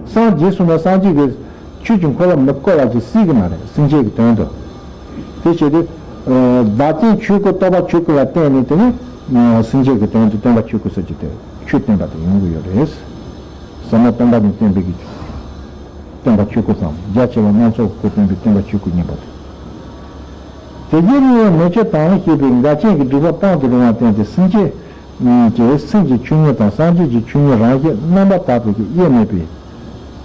སངས་རྒྱས་གསུངས་ན་སངས་རྒྱས་ཀྱི་ཆོས་ཀྱི་འཁོར་ལོ་མི་བསྐོར་བ་ཞིག་སྲིད་ཀྱི་མ་རེད། སེམས་ཅན་གྱི་དོན་དུ། དེ་བྱས་ཏེ། བདག་རྐྱེན་ཆོས་སྐུ་རྟོགས་པ་ཆོས་སྐུ་ལ་བརྟེན་ནས་དེ་ནི་སེམས་ཅན་གྱི་དོན་དུ་སྟོན་པ་ཆོས་སྐུ་ཟེར་གྱི་དེ་ཆོས་བསྟན་པ་དེ་ཡོང་གི་ཡོད་རེད། ཟབ་མོ་སྟོང་པ་ཉིད་བསྟན་པའི་གི་སྟོན་པ་ཆོས་སྐུ་དང་རྒྱ་ཆེ་བ་སྣ་ཚོགས་སྐུ་བསྟན་པའི་སྟོན་པ་ཆོས་སྐུ་གཉིས་པོ་དེ། དེ་བཞིན་ཉེ་བའི་མི་ཕྱེད་དང་ཞེས་པའི་འགལ་རྐྱེན་གྱི་སྒྲིབ་པ་སྤངས་ཏེ་རུང་བར་བརྟེན་ཏེ་སེམས་ཅན་གྱི་སེམས་ཀྱི་ཆོས་ཉིད་དང་སངས་རྒྱས་ཀྱི་ཆོས་ཉིད་རང་བཞིན་རྣམ་པར་དག་པའི་གི་དབྱེར་མེད་པའི་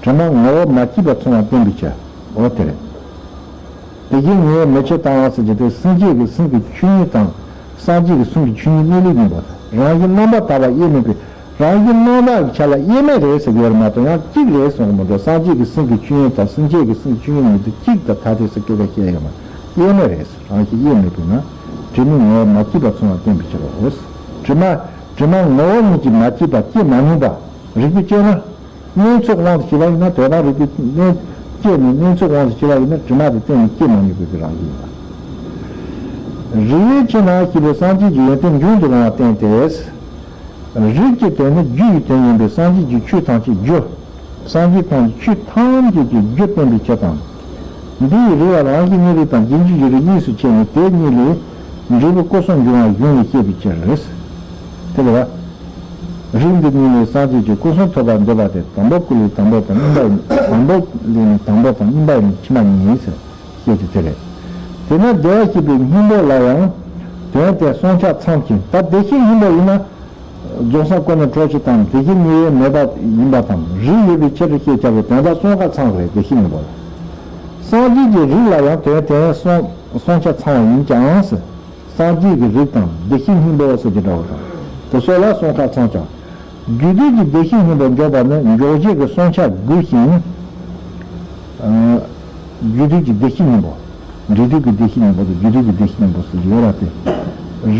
དྲི་མ་ངོ་བོ་མ་སྐྱེས་པ་མཚུངས་པར་བསྟན་པའི་ཕྱིར། འོ་དེ་རེད། དེ་བཞིན་ཉེ་བའི་མི་ཕྱེད་དང་ཟེར་གྱི་དེ་སེམས་ཅན་གྱི་སེམས་ཀྱི་ཆོས་ཉིད་དང་སངས་རྒྱས་ཀྱི་སེམས་ཀྱི་ཆོས་ཉིད་གནས་ལུགས་ཡིན་པ་དང་རང་བཞིན་རྣམ་པར་དག་པ་དབྱེར་མེད་པའི་རང་བཞིན་རྣམ་དག་གི་ཆ་ལ་དབྱེར་མེད་རེད་ཟེར་གྱི་ཡོད་རེད་མ་གཏོགས་ཡང་གཅིག་རེད་གསུངས་མི་འདུག་སངས་རྒྱས་ཀྱི་སེམས་ཀྱི་ཆོས་ཉིད་དང་སེམས་ཅན་གྱི་སེམས་ཀྱི་ཆོས་ཉིད་གཉིས་དེ་གཅིག་དང་ཐ་དད་ཟེར་སྐད་ཆ་བཤད་ཡོད་མ་རེད། དབྱེར་མེད་རེད། རང་བཞིན་དབྱེར་མེད་པས་ན་དྲི་མའི་ངོ་བོ་མ་སྐྱེས་པ་མཚུངས་པར་བསྟན་པའི་ཕྱིར་རོ། དྲི་མ་དྲི་མ་ངོ་བོ་ཉིད་ཀྱིས་མ་སྐྱེས་པ་སྐྱེ་མ་ནུས་པ་རིགས་པས་དཔྱད་ན། གཉེན་ཚོགས་དབང་དུ་བྱས་པ་ཡིན་ན་དོན་དམ་རིགས་པས་གནས་སྐྱེས་ནས་གཉེན་ཚོགས་དབང་དུ་བྱས་པ་ཡིན་ན་དྲི་མ་དེ་གཏན་ནས་སྐྱེ་མ་ནུས་པའི་རང་བཞིན་ཡིན་པ། རིགས་ཡོད་ཕྱིར་ན་ཞེས་པའི་སངས་རྒྱས་ཀྱི་ཡོན་ཏན་འབྱུང་དུ་རུང་བ་བསྟན་ཏེ། རིགས་ཀྱི་དོན་ནི་རྒྱུ་ཡི་དོན་ཡིན་པས་སངས་རྒྱས་ཀྱི་ཆོས་ཐམས་ཅད་རྒྱུ། སངས་རྒྱས་ཐམས་ཅད་ཆོས་ཐམས་ཅད་ཀྱི་རྒྱུ་བསྟན་པའི་ཕྱིར་དང་། འདི་ཡི་རིགས་ལ་རང་བཞིན་གནས་རིགས་དང་རྗེས་འཇུག་གི་རིགས་གཉིས་སུ་ཕྱེ་ནས་དེ་གཉིས་ལས་འབྲས་བུ་སྐུ་གསུམ་འབྱུང་བ་གཞུང་ལས་བཤད་པའི་ཕྱིར། དེ་ལ། རིགས་འདི་གཉིས་ལས་སངས་རྒྱས་ཀྱི་སྐུ་གསུམ་ཐོབ་པར་འདོད་པ་དེ་དང་པོ་སྐུ་ལས་དང་པོ་དང་གཉིས་པ་ཡིན། དང་པོ་ལས་ནི་དང་པོ་དང་གཉིས་པ་ཡིན་ཕྱི་མ་གཉིས་ཟེར་བཤད་རྒྱུ་དེ་རེད། དེས་ན་བདེ་བར་གཤེགས་པའི་སྙིང་པོ་ལ་ཡང་དོན་དེ་སྲུང་བྱ་ཚང་ཞིང་ད་བདེ་གཤེགས་སྙིང་པོ་ཡིན་ན། རྫོགས་སངས་སྐུ་ནི་འཕྲོག་བྱེད་དང་བདེ་གཤེགས་ཉིད་ཡོད་མེད་པ་ཡིན་པ་དང་རིགས་ཡོད་པའི་ཕྱིར་ཞེས་བྱ་བའི་དོན་དག་སྲུང་བ་ཚང་རེད། བདེ་གཤེགས་སྙིང་པོ་ལ། སངས་རྒྱས་ཀྱི་རིགས་ལ་ཡང་དོན་དེ་སྲུང་སྲུང་བྱ་ཚང་བ་ཡིན་ཀྱང་ཟེར། སངས་རྒྱས་ཀྱི་རིགས་དང་བདེ་གཤེགས་སྙིང་པོ་ཟེར་གྱི་འདྲ་བ་དང་། དེ་སོགས་ལ་སྲུང་བ་ཚང་ཀྱང་། རྒྱུད་སྡུད་ཀྱི་བདེ་གཤེགས་སྙིང་པོ་འཇོག་པ་ནི་འཇོག་བྱེད་ཀྱི་སྲུང་བྱ་དགོས་ཤིང་། རྒྱུད་སྡུད་ཀྱི་བདེ་གཤེགས་སྙིང་པོ། འབྲས་སྡུད་ཀྱི་བདེ་གཤེགས་སྙིང་པོ་དང་རྒྱུད་སྡུད་ཀྱི་བདེ་གཤེགས་སྙིང་པོ་ཟེར་གྱི་ཡོད་ར་སྟེ།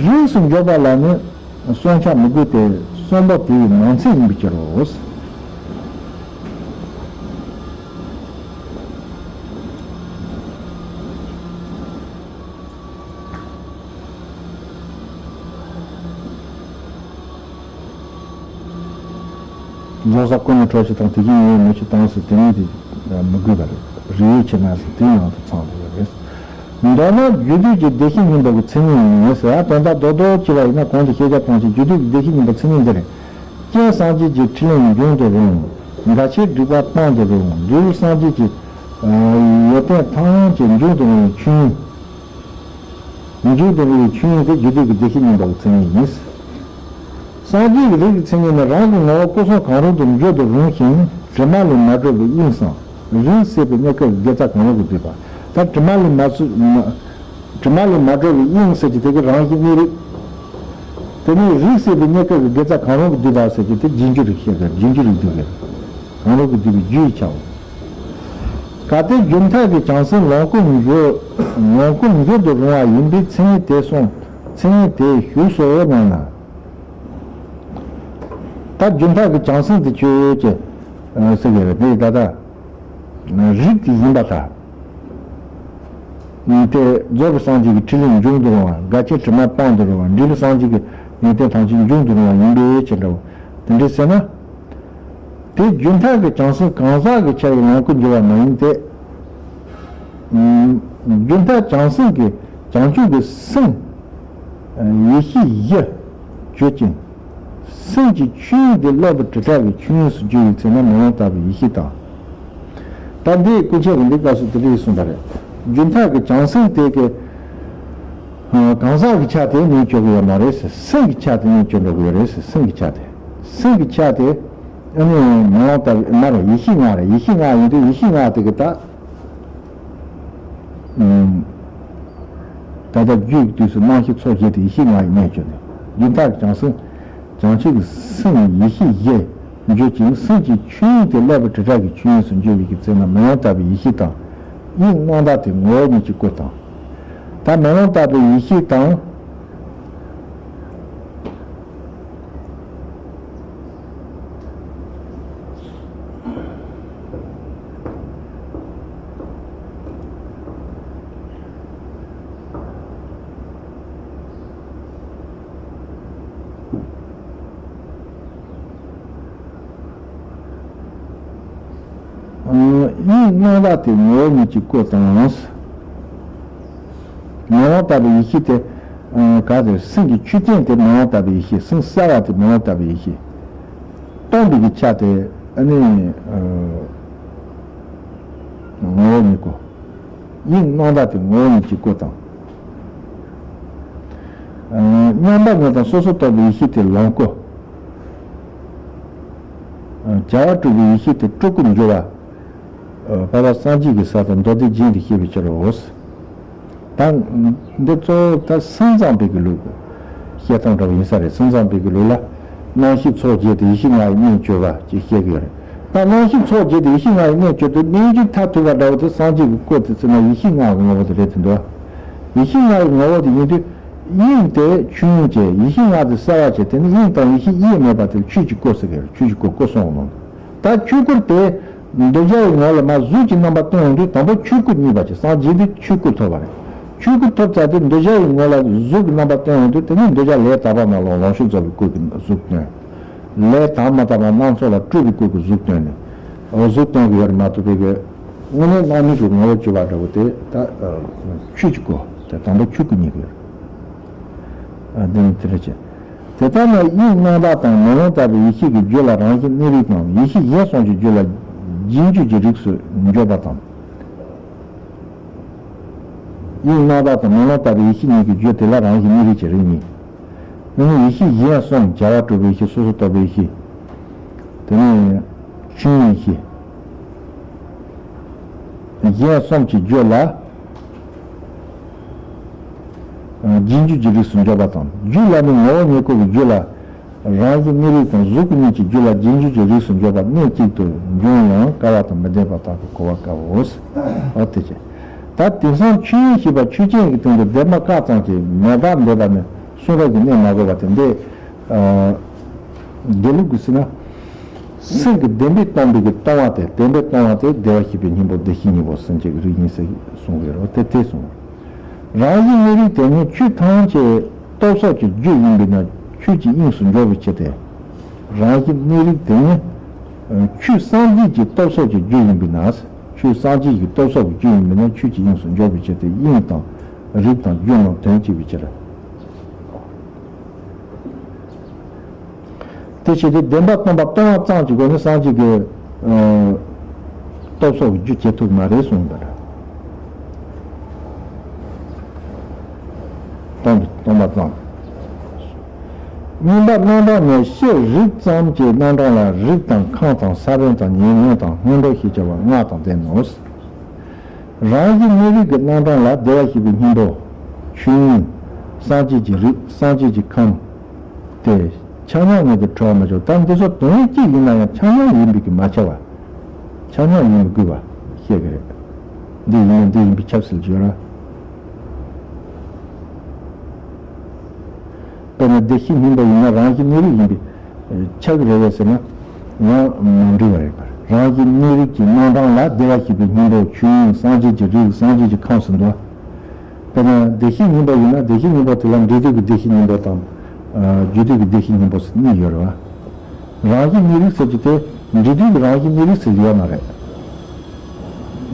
རིགས་སུ་འཇོག་པ་ལ་ནི། སྲུང་བྱ་མི་དགོས་ཏེ་གསུམ་པོ་དེའི་ནང་ཚན་ཡིན་པའི་ཕྱིར་རོ། རྫོགས་སངས་སྐུ་ནི་འཕྲོག་བྱེད་དང་དེ་བཞིན་ཉིད་ཡོད་མེད་ཅེས་དང་ཟེར་དེ་ཉིད་དེ་མི་དགོས་པ་རེད། རིགས་ཡོད་ཕྱིར་ན་ཟེར་དེའི་ནང་དུ་ཚང་བ་རེད། མདོར་ན་རྒྱུད་སྡུད་ཀྱི་བདེ་གཤེགས་སྙིང་པོ་གི་མཚན་ཉིད་ཡིན་ཟེར་བ་དོན་དག་རྡོག་རྡོག་བྱས་པ་ཡིན་ན་གོང་དུ་བཤད་རྒྱ་ཐམས་ཅད་རྒྱུད་སྡུད་ཀྱི་བདེ་གཤེགས་སྙིང་པོ་མཚན་ཉིད་འདི་རེད། རྐྱེན་སངས་རྒྱས་ཀྱི་ཕྲིན་ལས་འབྱུང་དུ་རུང་། འགལ་ཕྱིར་སྒྲིབ་པ་སྤང་དུ་རུང་། འབྲས་བུ་སངས་རྒྱས་ཀྱི་ཡོན་ཏན་ཐམས་ཅད་འབྱུང་དུ་རུང་བའི་ཆོས་ཉིད། འབྱུང་དུ་རུང་བའི་ཆོས་ཉིད་དེ་རྒྱུད་སྡུད་ཀྱི་བདེ་གཤེགས་སྙིང་པོ་གི་མཚན་ཉིད་ཡིན། སངས་རྒྱས་ཀྱི་རིགས་ཀྱི་མཚན་ཉིད་ནི་རང་གི་ངོ་བོ་སྐུ་གསུམ་གང་རུང་དུ་འཇོག་ཏུ་རུང་ཞིང་དྲི་མ་ལས་མ་གྲོལ་བའི་དབྱིངས་སམ་རིགས་སད་པའི་གནས་སྐབས་ཀྱི་དགེ་རྩ་གང་རུང་གིས་བསྡུས་པ། ད་དྲི་མ་ལས་མ་ཚུ་མ་དྲི་མ་ལས་མ་གྲོལ་བའི་དབྱིངས་ཟེར་གྱི་དེ་གི་རང་བཞིན་གནས་རིགས། དེ་ནས་རིགས་སད་པའི་གནས་སྐབས་ཀྱི་དགེ་རྩ་གང་རུང་གིས་བསྡུས་པ་ཟེར་གྱི་དེ་རྗེས་འཇུག་རིགས་བཤད་གི་རྗེས་འཇུག་རིགས་བསྡུས་གི་གང་རུང་གིས་བསྡུས་པའི་རྒྱུ་ཡི་ཆའོ། གལ་ཏེ་རྒྱུན་མཐའ་གི་བྱང་སེམས་ལོངས་སྐུ་འགྱུར་ལོངས་སྐུ་འགྱུར་དུ་རུང་བ་ཡིན་པས་མཚན་ཉིད་དེ་གསུངས་མཚན་ཉིད་དེ་ཞུགས་སོ་སྙམ་ན། ད་རྒྱུན་མཐའ་གི་བྱང་སེམས་དེ་ཆོས་ཅན། ཟེར་གྱི་རེད་དེ་ད་ལྟ། རིགས་དེ་ཡིན་པ་དང་། དེ་རྫོགས་པའི་སངས་རྒྱས་ཀྱི་ཕྲིན་ལས་འབྱུང་དུ་རུང་བ་འགལ་རྐྱེན་དྲི་མ་སྤང་དུ་རུང་བ་འབྲས་བུ་སངས་རྒྱས་ཀྱི་ཡོན་ཏན་ཐམས་ཅད་འབྱུང་དུ་རུང་བ་ཡིན་པའི་ཕྱིར་འདྲ་བོ་དེ་འདྲའི་ཟེར་ན། དེ་རྒྱུན་མཐའ་གི་བྱང་སེམས་གང་ཟག་གི་ཆ་ཡི་ལོངས་སྐུ་འགྱུར་བ་མ་ཡིན་ཏེ། རྒྱུན་མཐའ་བྱང་སེམས་ཀྱི་བྱང་ཆུབ་ཀྱི་སེམས། ཡེ་ཤེས་བཞི་བརྗོད་ཅིང་། སེམས་ཀྱི་ཆོས་ཉིད་དེ་བློ་དང་དྲིལ་བསྒྲགས་ཀྱི་ཆོས་ཉིད་སུ་གྱུར་པའི་ཚེ་ན་མེ་ལོང་ལྟ་བུའི་ཡེ་ཤེས་དང་། ད་འདིའི་སྐུ་མཆེད་ཀྱིས་འདི་སྐབས་སུ་དེ་འདྲ་གསུངས་པ་རེད། རྒྱུན་མཐའ་གི་བྱང་སེམས་དེ་གི་གང་ཟག་གི་ཆ་དེ་ནི་གྱུར་གི་ཡོད་མ་རེད། སེམས་ཀྱི་ཆ་དེ་ནི་གྱུར་འགྲོ་གི་ཡོད་རེད། སེམས་ཀྱི་ཆ་དེ། སེམས་ཀྱི་ཆ་དེ་ཨ་ནི་མེ་ལོང་ལྟ་བུ་མ་རེད། ཡེ་ཤེས་ལྔ་རེད། ཡེ་ཤེས་ལྔ་ཡིན་དུས་ཡེ་ཤེས་ལྔ་དེ་གི་ད། ད་ལྟ་རྒྱུད་ཀྱི་དུས་སུ་རྣམ་ཤེས་ཚོགས་བཞི་དེ་ཡེ་ཤེས་ལྔ་ཡི་གནས་བརྗོད་ནས་རྒྱུན་མཐའ་གི་བྱང་སེམས་བྱང་ཆུབ་ཀྱི་སེམས་ཡེ་ཤེས་བཞི་བརྗོད་ཅིང་སེམས་ཀྱི་ཆོས་ཉིད་དེ་བསླབ་པའི་དྲིལ་བསྒྲགས་ཀྱི་ཆོས་ཉིད་སུ་འགྱུར་བའི་གི་ཚེ་ན་མེ་ལོང་ལྟ་བུའི་ཡེ་ཤེས་དང་དབྱིངས་རྣམ་དག་དེ་ངོ་བོ་ཉིད་ཀྱི་སྐུ་དང་། ད་མེ་ལོང་ལྟ་བུའི་ཡེ་ཤེས་དང་། སྣང་བ་དེ་ངོ་བོ་ཉིད་ཀྱི་སྐུ་དང་། མེ་ལོང་ལྟ་བུའི་ཡེ་ཤེས་དེ། ཨ། ག་དེ་སེམས་ཀྱི་ཆོས་ཅན་དེ་མེ་ལོང་ལྟ་བུའི་ཡེ་ཤེས། སེམས་གསལ་བ་དེ་མེ་ལོང་ལྟ་བུའི་ཡེ་ཤེས། སྟོང་པའི་གི་ཆ་དེ། ཨ་ནི། ཨ། ངོ་བོ་ཉིད་སྐུ། དབྱིངས་སྣང་བ་དེ་ངོ་བོ་ཉིད་ཀྱི་སྐུ་དང་། ཨ། མཉམ་པ་ཉིད་དང་སོ་སོར་རྟོག་པའི་ཡེ་ཤེས་དེ་ལོངས་སྐུ། ཨ། བྱ་བ་གྲུབ་པའི་ཡེ་ཤེས་དེ་སྤྲུལ་སྐུར་འགྱུར་བ། ཨ། འཕགས་པ་སངས་རྒྱས་ཀྱི་ས་དང་མདོ་སྡེ་རྒྱན་དུ་བཤད་པའི་ཕྱིར་རོ། ད་འདི་གཙོ་བོ་ད་སེམས་ཙམ་པའི་གི་ལུགས་ཀྱི་བཤད་སྟངས་འདྲ་བོ་ཡིན་ས་རེད། སེམས་ཙམ་པའི་གི་ལུགས་ལ། རྣམ་ཤེས་ཚོགས་བརྒྱད་དེ་ཡེ་ཤེས་ལྔ་ཡི་གནས་བཅོས་པ་ཅེས་བཤད་ཀྱི་ཡོད་རེད། ད་རྣམ་ཤེས་ཚོགས་བརྒྱད་དེ་ཡེ་ཤེས་ལྔ་ཡི་གནས་བཅོས་དུས་གནས་འགྱུར་མཐར་ཐུག་པ་འདྲ་བོ་དེ་སངས་རྒྱས་ཀྱི་སྐུ་དེ་ཚོ་ན་ཡེ་ཤེས་ལྔ་གི་ངོ་བོ་དེ་རེད་དེ་འདུག་ཡེ་ཤེས་ལྔ་ཡི་ངོ་བོ་དེ་ཡིན་དུས། དབྱིངས་དེ་ཆོས་དབྱིངས་བྱས། ཡེ་ཤེས་ལྔ་དེ་གསལ་བར་བྱས། དེ་ནི་དབྱིངས་དང་ཡེ་ཤེས་དབྱེར་མེད་པ་དེ་ཆོས་ཀྱི་སྐུ་ཟེར་གི་རེད། ཆོས་ཀྱི་སྐུ་སྐུ་གསུངས་ནོ། ད་ཆོས་སྐུར་དེ་གདུལ་བྱ་ཡི་ངོ་ལ་མ་གཟུགས་ཀྱི་རྣམ་པ་སྟོན་ཡོང་དུས། དང་པོ་ཆོས་སྐུ་རྙེད་པ་བྱས། སངས་རྒྱས་དེ་ཆོས་སྐུ་ཐོབ་པ་རེད། ཆོས་སྐུ་ཐོབ་ཚར་དུས་གདུལ་བྱ་ཡི་ངོ་ལ་གཟུགས་ཀྱི་རྣམ་པ་སྟོན་ཡོང་དུས། དེ་ནི་གདུལ་བྱ་ལས་དག་པ་རྣམས་ལ་ལོངས་སྤྱོད་རྫོགས་པའི་སྐུ་གི་གཟུགས་སྟོན། ལས་དག་མ་དག་པ་སྣ་ཚོགས་ལ་སྤྲུལ་པའི་སྐུ་གི་གཟུགས་སྟོན་ནས། འོ། གཟུགས་སྟོན་གྱི་ཡོད་རེད་མ་གཏོགས་པའི་གི་དངོས་གནས་སྣང་མིན་གྱི་ངོ་བོ་བཅུ་པ་འདྲ་བོ་དེ་ད་ཆོས་ཀྱི་སྐུ་དེ་དང་པོ་ཆོས་སྐུ་རྙེད་ཀྱི་ཡོད་རེད། ཨ། འདི་ནི་དེ་འདྲ་བྱས། དེ་ལྟར་ན་དབྱིངས་སྣང་བ་དང་མེ་ལོང་ལྟ་བུའི་ཡེ་ཤེས་ཀྱི་རྒྱུད་ལ་རང་བཞིན་གནས་རིགས་དང་། ཡེ་ཤེས་གཞན་གསུམ་གྱི་རྒྱུད་ལ་རྗེས་འཇུག་གི་རིགས་སུ་འཇོག་པ་དང་། དབྱིངས་སྣང་བ་དང་མེ་ལོང་ལྟ་བུའི་ཡེ་ཤེས་གཉིས་ཀྱི་རྒྱུད་དེ་ལ་རང་བཞིན་གནས་རིགས་ཀྱི་རིགས་གཉིས། དེ་ནི་ཡེ་ཤེས་གཞན་གསུམ། བྱ་བ་གྲུབ་པའི་ཡེ་ཤེས། སོ་སོར་རྟོག་པའི་ཡེ་ཤེས། དེ་ནས་ཆོས་དབྱིངས་ཡེ་ཤེས། གཞན་གསུམ་གྱི་རྒྱུད་ལ། རྗེས་འཇུག་གི་རིགས་སུ་འཇོག་པ་དང་། རྒྱུད་ལ་ནི་ངོ་བོ་ཉིད་སྐུ་གི་རྒྱུད་ལ་རང་བཞིན་གནས་རིགས་དང་གཟུགས་སྐུ་གཉིས་ཀྱི་རྒྱུད་ལ་རྗེས་འཇུག་གི་རིགས་སུ་འཇོག་པ་གནད་གཅིག་ཏུ་འབྱུང་ཡང་སྐལ་བ་དང་མི་ལྡན་པ་དག་གི་གོ་བ་དཀའ་འོ། འོ་དེ་བྱས། ད་དེང་སང་ཆོས་དབྱིངས་ཞེས་པ་ཆོས་ཅན་གྱི་སྟེང་དུ་བདེན་པ་བཀག་ཙམ་གྱིས་མེད་པར་འདོད་པ་ནི་གསུང་རབ་ཀྱི་གནད་མ་གོ་བ་སྟེ། འདི། ཨ། དགེ་ལུགས་ཀྱིས་ཟེར་ན། སེམས་ཀྱི་བདེན་པས་སྟོང་པའི་གི་སྟོང་པ་དེ། བདེན་པས་སྟོང་པ་དེ་བདེ་བར་གཤེགས་པའི་སྙིང་པོ་བདེ་གཤེགས་སྙིང་པོ་སེམས་བསྐྱེད་ཀྱི་རིགས་ཡིན་ཟེར་གསུངས་ཡོད་རེད་བ། དེ་དེ་གསུངས། རང་བཞིན་གནས་རིགས་དེ་ནི་ཆོས་ཐམས་ཅད་སྟོབས་སོགས་ཀྱི་རྒྱུ་ཡིན་པས་ན་ཆོས་ཀྱི་དབྱིངས་སུ་འཇོག་པའི་ཕྱིར་ཏེ། རང་བཞིན་གནས་རིགས་དེ་ནི་ཆོས་སངས་རྒྱས་ཀྱི་སྟོབས་སོགས་ཀྱི་རྒྱུ་ཡིན་པས་ན། ཆོས་སངས་རྒྱས་ཀྱི་སྟོབས་སོགས་ཀྱི་རྒྱུ་ཡིན་པས་ན་ཆོས་ཀྱི་དབྱིངས་སུ་འཇོག་པའི་ཕྱིར་ཏེ། དབྱིངས་དང་རིགས་དང་རྒྱུ་རྣམས་དོན་གཅིག་པའི་ཕྱིར། དེ་བྱེད་དུས་བདེན་པ་སྟོང་པ་སྟོང་པ་ཙམ་གྱི་སྒོ་ནས་སངས་རྒྱས་ཀྱི། ཨ། སྟོབས་སོགས་ཀྱི་རྒྱུ་བྱེད་ཐུབ་མ་རེད་གསུངས་པ་རེད། སྟོང་པ་སྟོང་པ་ཙམ། གཉིས་པ་རྣམ་གྲངས་ནི་ཤེས་རིག་ཙམ་གྱི་རྣམ་གྲངས་ལ་རིགས་དང་ཁམས་དང་ས་བོན་དང་ཉེ་ཉོན་དང་སྔོན་འགྲོ་ཞེས་བྱ་བ་ལྔ་དང་ལྡན་ནོ། རང་བཞིན་གནས་རིགས་ཀྱི་རྣམ་གྲངས་ལ་བདེ་བར་གཤེགས་པའི་སྙིང་པོ། ཆོས་དབྱིངས། སངས་རྒྱས་ཀྱི་རིགས། སངས་རྒྱས་ཀྱི་ཁམས། དེ་ཆ་མཉམ་ཉིད་དུ་གྲོལ་བར་མི་འགྱུར། ད་འདི་ཚོ་དོན་གཅིག་ཡིན་ན་ཡང་ཆ་མཉམ་ཡིན་པའི་གི་མ་ཁྱབ་པ། ཆ་མཉམ་ཡིན་པའི་དགོས་པ་བཤད་ཀྱི་རེད། འདི་ཡིན་ན་འདི་ཡིན་པའི་ཁྱབ་སྲིད་ཀྱི་ཡོད་ར། དཔེར་ན་བདེ་གཤེགས་སྙིང་པོ་ཡིན་ན་རང་བཞིན་གནས་རིགས་ཡིན་པས་ཁྱབ་ཀྱི་རེད་པས་ཟེར་ན་ཡང་མ་འགྲིག་པ་རེད་པ། རང་བཞིན་གནས་རིགས་ཀྱི་རྣམ་གྲངས་ལ་བདེ་བར་གཤེགས་པའི་སྙིང་པོ། ཆོས་དབྱིངས། སངས་རྒྱས་ཀྱི་རིགས། སངས་རྒྱས་ཀྱི་ཁམས་ཟེར་འདུག་དཔེར་ན་བདེ་གཤེགས་སྙིང་པོ་ཡིན་ན་བདེ་གཤེགས་སྙིང་པོ་དེ་ལ་འབྲས་རྒྱུད་ཀྱི་བདེ་གཤེགས་སྙིང་པོ་དང་། ཨ། རྒྱུ་དུས་ཀྱི་བདེ་གཤེགས་སྙིང་པོ་ཟེར་གཉིས་ཡོད་རེད་པ། རང་བཞིན་གནས་རིགས་ཟེར་གྱི་དེ་འབྲས་རྒྱུད་ཀྱི་རང་བཞིན་གནས་རིགས་ཟེར་གྱི་ཡོད་མ་རེད།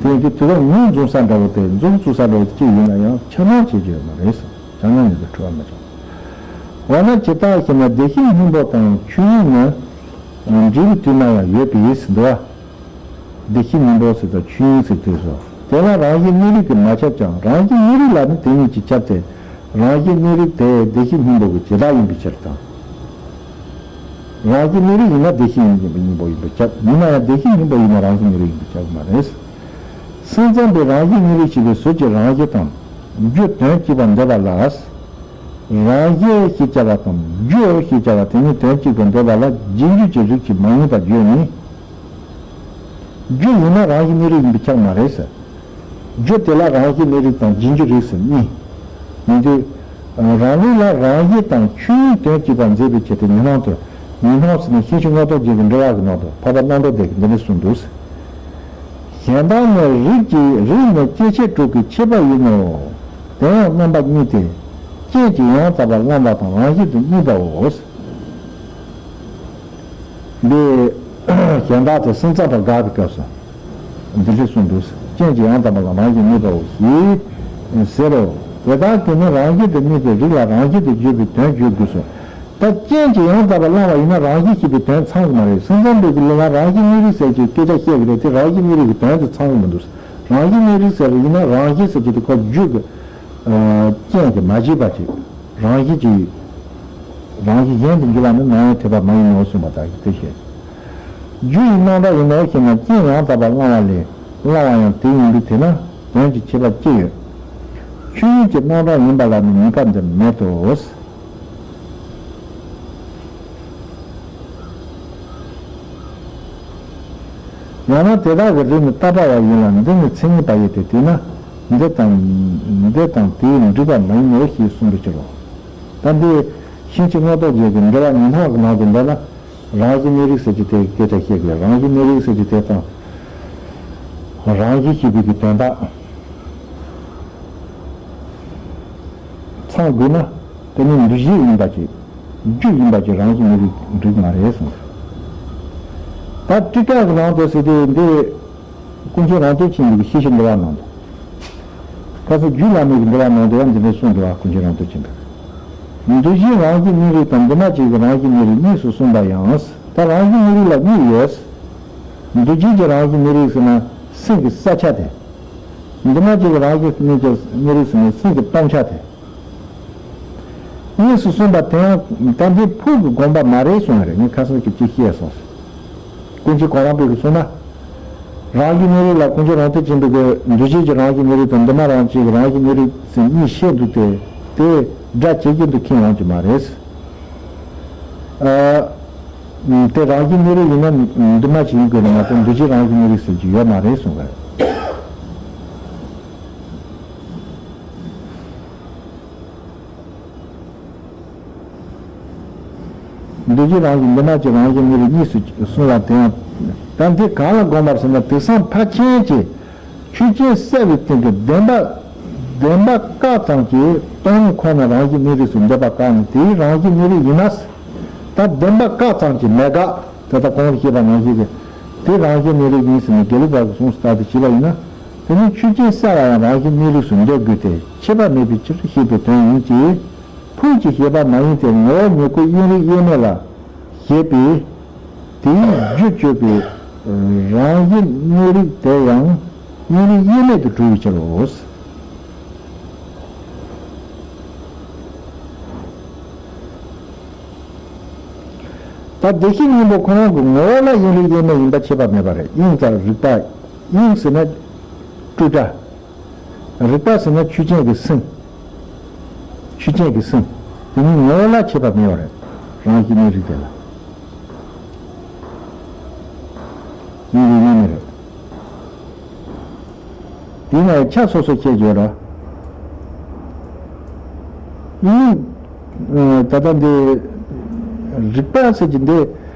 དེ་ཡིན་དུས་དེ་ལ་ངོས་འཛིན་ས་འདྲ་བོ་དེ་མཛུབ་བཙུགས་ས་འདྲ་བོ་དེ་གཅིག་ཡིན་ན་ཡང་ཆ་སྣང་བྱེད་ཀྱི་ཡོད་མ་རེད། ཆ་སྣང་ཉིད་དུ་གྲུབ་པ་མ་བྱུང་། འོ་ན་ཇི་ལྟར་ཞེ་ན་བདེ་གཤེགས་སྙིང་པོ་དང་ཆོས་དབྱིངས་ནི་འབྲས་བུའི་དུས་ན་ཡང་ཡོད་པས་ཟེར་འདུག་བ། བདེ་གཤེགས་སྙིང་པོ་ཟེར་དང་ཆོས་དབྱིངས་ཟེར་དུས་སོ། དེ་ལ་རང་བཞིན་གནས་རིགས་ཀྱིས་མ་ཁྱབ་ཀྱང་རང་བཞིན་གནས་རིགས་ལ་ནི་དེ་གཉིས་ཀྱིས་ཁྱབ་སྟེ། རང་བཞིན་གནས་རིགས་དེ་བདེ་གཤེགས་སྙིང་པོ་གི་བྱེ་བྲག་ཡིན་པའི་ཕྱིར་དང་། རང་བཞིན་གནས་རིགས་ཡིན་ན་བདེ་གཤེགས་སྙིང་པོ་ཡིན་པ་ཁྱབ། ཡིན་ན་ཡང་བདེ་གཤེགས་སྙིང་པོ་ཡིན་ན་རང་བཞིན་གནས་རིགས་ཡིན་པ་ཁྱབ་མ་རེད། སེམས་ཙམ་པའི་རང་བཞིན་གནས་རིགས་ཞེས་པའི་ཟུར་གྱི་རང་བཞིན་དང་རྒྱུ་དོན་གཅིག་པར་འདོད་པ་ལ། རང་བཞིན་ཞེས་བྱ་བ་དང་རྒྱུ་ཞེས་བྱ་བ་དེ་གཉིས་དོན་གཅིག་ཏུ་འདོད་པ་ལ་རྗེས་འཇུག་གི་རིགས་ཀྱིས་མ་ངེས་པར་བརྗོད་ནས། རྒྱུ་ཡིན་ན་རང་བཞིན་གནས་རིགས་ཡིན་པས་ཁྱབ་མ་རེད་ཟེར། རྒྱུ་དེ་ལ་རང་བཞིན་གནས་རིགས་དང་རྗེས་འཇུག་རིགས་ཟེར་གཉིས། ཡིན་དུས། རང་ལུགས་ལ་རང་བཞིན་དང་ཆོས་དབྱིངས་དོན་གཅིག་པར་མཛད་པའི་ཆེད་དུ་ཉི་སྣང་དུ། ཉི་སྣང་ཟེར་ནས་ཤེས་བྱ་སྔོན་ཐོན་རྒྱན་གྱི་འགྲེལ་བ་གི་ནང་དུ་འཕགས་པ་རྣམ་གྲོལ་སྡེ་གིས་འདི་འདྲ་གསུངས་འདུག་གཞན་དག་ནི་རིགས་ཀྱི་རིགས་ནི་སྐྱེ་མཆེད་དྲུག་གི་ཁྱད་པར་ཡིན་ནོ། དེ་ཡང་རྣམ་པ་གཉིས་ཏེ། རྐྱེན་གྱིས་ཡང་དག་པར་བསླངས་པ་དང་རང་བཞིན་དུ་གནས་པའོ། འདི་གཞན་དག་དེ་སེམས་ཙམ་པ་དགག་པའི་སྐབས་སུ། འདི་འདྲ་གསུངས་འདུག་རྐྱེན་གྱིས་ཡང་དག་པར་བླངས་པ་རང་བཞིན་དམིགས་པའོ་ཞེས་ཟེར་རོ། དེ་དག་གིས་ནི་རང་བཞིན་དུ་དམིགས་པའི་རིགས་ལ་རང་བཞིན་དུ་བརྗོད་པའི་དོན་བརྗོད་དགོས་སོ། ད་རྐྱེན་གྱིས་ཡང་དག་པར་བླངས་པ་ཡིན་ན་རང་བཞིན་ཞེས་པའི་དོན་ཚང་གི་མ་རེད། སེམས་ཙམ་པའི་གི་ལུགས་ལ་རང་བཞིན་དམིགས་རིགས་ཟེར་གྱི་སྐད་ཆ་བཤད་གི་རེད་དེ་རང་བཞིན་དམིགས་རིགས་ཀྱི་དོན་དུ་ཚང་གི་མི་འདུག་རང་བཞིན་དམིགས་རིགས་ཟེར་བ་ཡིན་ན་རང་བཞིན་ཟེར་གྱི་དེ་ཁོ་རྒྱུ་གི་རྐྱེན་གྱིས་མ་བྱས་པ་ཅིག་རང་བཞིན་གྱིས་རང་བཞིན་གཞན་དུ་འགྱུར་བ་ནི་ནམ་ཡང་འཐད་པ་མ་ཡིན་ནོ་གསུངས་པ་དག་གིས་དེ་བཤད། རྒྱུ་ཡི་རྣམ་གྲངས་ཡིན་ནོ་ཞེ་ན་རྐྱེན་ཡང་དག་པར་བླང་བ་ལས་བླང་བ་ཡང་དེ་ཡིན་པས་དེས་ན་དོན་གྱི་ཁྱད་པར་ཅི་ཡོད། ཆོས་ཉིད་ཀྱི་རྣམ་གྲངས་ཡིན་པ་ལ་ནི་ནུས་པ་འདི་མེད་དོ། ཡང་ན་དེ་དག་གི་རིགས་ནི་རྟག་པ་བ་ཡིན་ལ་འདི་ནི་མཚན་ཉིད་པ་ཡིན་ཏེ་དེས་ན་འདི་དང་འདི་དང་དེའི་འགྲིག་པ་མ་ཡིན་ནོ་ཞེས་གསུངས་པའི་ཕྱིར་རོ། ད་འདི་ཤིང་གཅིག་སྔོ་ཐོག་བརྒྱད་ཀྱི་འགྲེལ་པ་ཉི་མ་གི་ནང་དུ་འདོད་ན་རང་བཞིན་གནས་རིགས་ཟེར་གྱི་དེ་སྐད་ཆ་བཤད་དགོས། རང་བཞིན་གནས་རིགས་ཟེར་གྱི་དེ་དང་རང་བཞིན་ཞེས་པའི་གི་དོན་དག་ཚང་དགོས་ན་དེ་ནི་འདུ་བྱེད་ཡིན་པ་ཅིག་རྒྱུ་ཡིན་པ་ཅིག་རང་བཞིན་གནས་རིགས་འགྲིག་མ་རེད་གསུངས། ད་ཊཱི་ཀ་གི་ནང་དུ་ཟེར་དེ་འདི་ཀུན་མཁྱེན་རང་དོན་ཆེན་པོའི་གི་ཤེས་བྱའི་འགྲེལ་པ་ནང་དུ། ཁ་སང་རྒྱུད་བླ་མའི་གི་འགྲེལ་པ་ནང་དུ་ཡང་འདི་འདྲ་གསུངས་འདུག་བ། ཀུན་མཁྱེན་རང་དོན་ཆེན་པོས། འདུ་བྱེད་རང་བཞིན་གནས་རིགས་དང་འདུས་མ་བྱས་ཀྱི་རང་བཞིན་གནས་རིགས་གཉིས་སུ་གསུངས་པ་ཡང་། ད་རང་བཞིན་གནས་རིགས་ལ་གཉིས་ཡོད། འདུ་བྱེད་ཀྱི་རང་བཞིན་གནས་རིགས་ཟེར་ན་སེམས་ཀྱི་གསལ་ཆ་དེ། འདུས་མ་བྱས་ཀྱི་རང་བཞིན་གནས་ཀྱི་གནས་རིགས་ཟེར་ན་སེམས་ཀྱི་སྟོང་ཆ་དེ། གཉིས་སུ་གསུངས་པ་དེ་ཡང་ད་འདི་ཕུགས་ཀྱི་དགོངས་པ་མ་རེད་གསུངས་པ་རེད། ངས་ཁ་སང་གི་ཅིག་བཤད་སོང་། ཀུན་མཁྱེན་གོ་རམས་པས་གསུངས་ན། རང་བཞིན་གནས་རིགས་ལ་ཀུན་མཁྱེན་རང་དོན་ཆེན་པོས་འདུ་བྱེད་ཀྱི་རང་བཞིན་གནས་རིགས་དང་འདུས་མ་རང་བཞིན་གྱི་རང་བཞིན་གནས་རིགས་ཟེར་གཉིས་བཤད་འདུག་སྟེ། དེ་སྒྲ་ཇི་བཞིན་དུ་མཁྱེན་ཡོང་གི་མ་རེད། ཨ། དེ་རང་བཞིན་གནས་རིགས་ཡིན་ན་འདུས་མ་བྱས་ཡིན་དགོས་ནི་མ་གཏོགས་འདུ་བྱེད་རང་བཞིན་གནས་རིགས་ཟེར་གྱི་ཡོད་མ་རེད་གསུངས་པ་རེད། འདུ་བྱེད་རང་བཞིན་འདུས་མ་བྱས་རང་བཞིན་གནས་རིགས་གཉིས་སུ་གསུངས་པ་དེ་ཡང་། ད་འདི་གང་ལ་དགོངས་པར་ཟེར་ན་དེང་སང་ཕར་ཕྱིན་གྱི་ཆོས་ཅན་གསལ་བའི་སྟེང་གི་བདེན་པ། བདེན་པ་བཀག་ཙམ་གྱིས་སྟོང་ཉིད་ཁོ་ན་རང་བཞིན་གནས་རིགས་སུ་འདོད་པ་བཀག་ནས་དེའི་རང་བཞིན་གནས་རིགས་ཡིན་ན། ད་བདེན་པ་བཀག་ཙམ་གྱིས་མེད་དགག་དེ་ལྟར་གོང་དུ་བཤད་པ་ནང་བཞིན་གྱི་དེ་རང་བཞིན་གནས་རིགས་ཡིན་ཟེར་ནས་དགེ་ལུགས་པ་གིས་གསུངས་སུ་ལྟར་དུ་བྱས་པ་ཡིན་ན། དེ་ནི་ཆོས་ཅན་གསལ་བ་ཡང་རང་བཞིན་གནས་རིགས་སུ་འདོད་དགོས་ཏེ་ཁྱད་པར་མེད་པའི་ཕྱིར་ཞེས་པའི་དོན་ཡིན་གྱི། ཕུགས་ཀྱི་བཤད་པ་མ་ཡིན་ཏེ་ངོ་བོ་མྱུ་གུ་དབྱིངས་རིག་དབྱེར་མེད་ལ་ཞེས་པའི་དེའི་རྒྱུ་བརྗོད་པའི་རང་བཞིན་གནས་རིགས་དེ་ཡང་དབྱིངས་རིག་དབྱེར་མེད་དུ་གྲུབ་པའི་ཕྱིར་རོ། ད་བདེ་གཤེགས་སྙིང་པོ་ཁོ་རང་གི་ངོ་བོ་ལ་དབྱིངས་རིག་དབྱེར་མེད་ཡིན་པ་ཁྱད་པར་མེད་པ་རེད། དབྱིངས་དང་རིག་པ། དབྱིངས་ཟེར་ན་སྤྲོས་བྲལ། རིག་པ་ཟེར་ན་ཆོས་ཅན་གྱི་སེམས། ཆོས་ཅན་གྱི་སེམས། དེ་གཉིས་ངོ་བོ་ལ་ཁྱད་པར་མེད་པ་རེད། རང་བཞིན་གནས་རིགས་དེ་ལ། དབྱིངས་རིག་དབྱེར་མེད་རེད། དེས་ན་ཆ་སོ་སོ་ཁྱད་ཡོད་ར། ཨུམ། ད་ལྟ་འདི་རིག་པ་ཟེར་གྱི་འདི་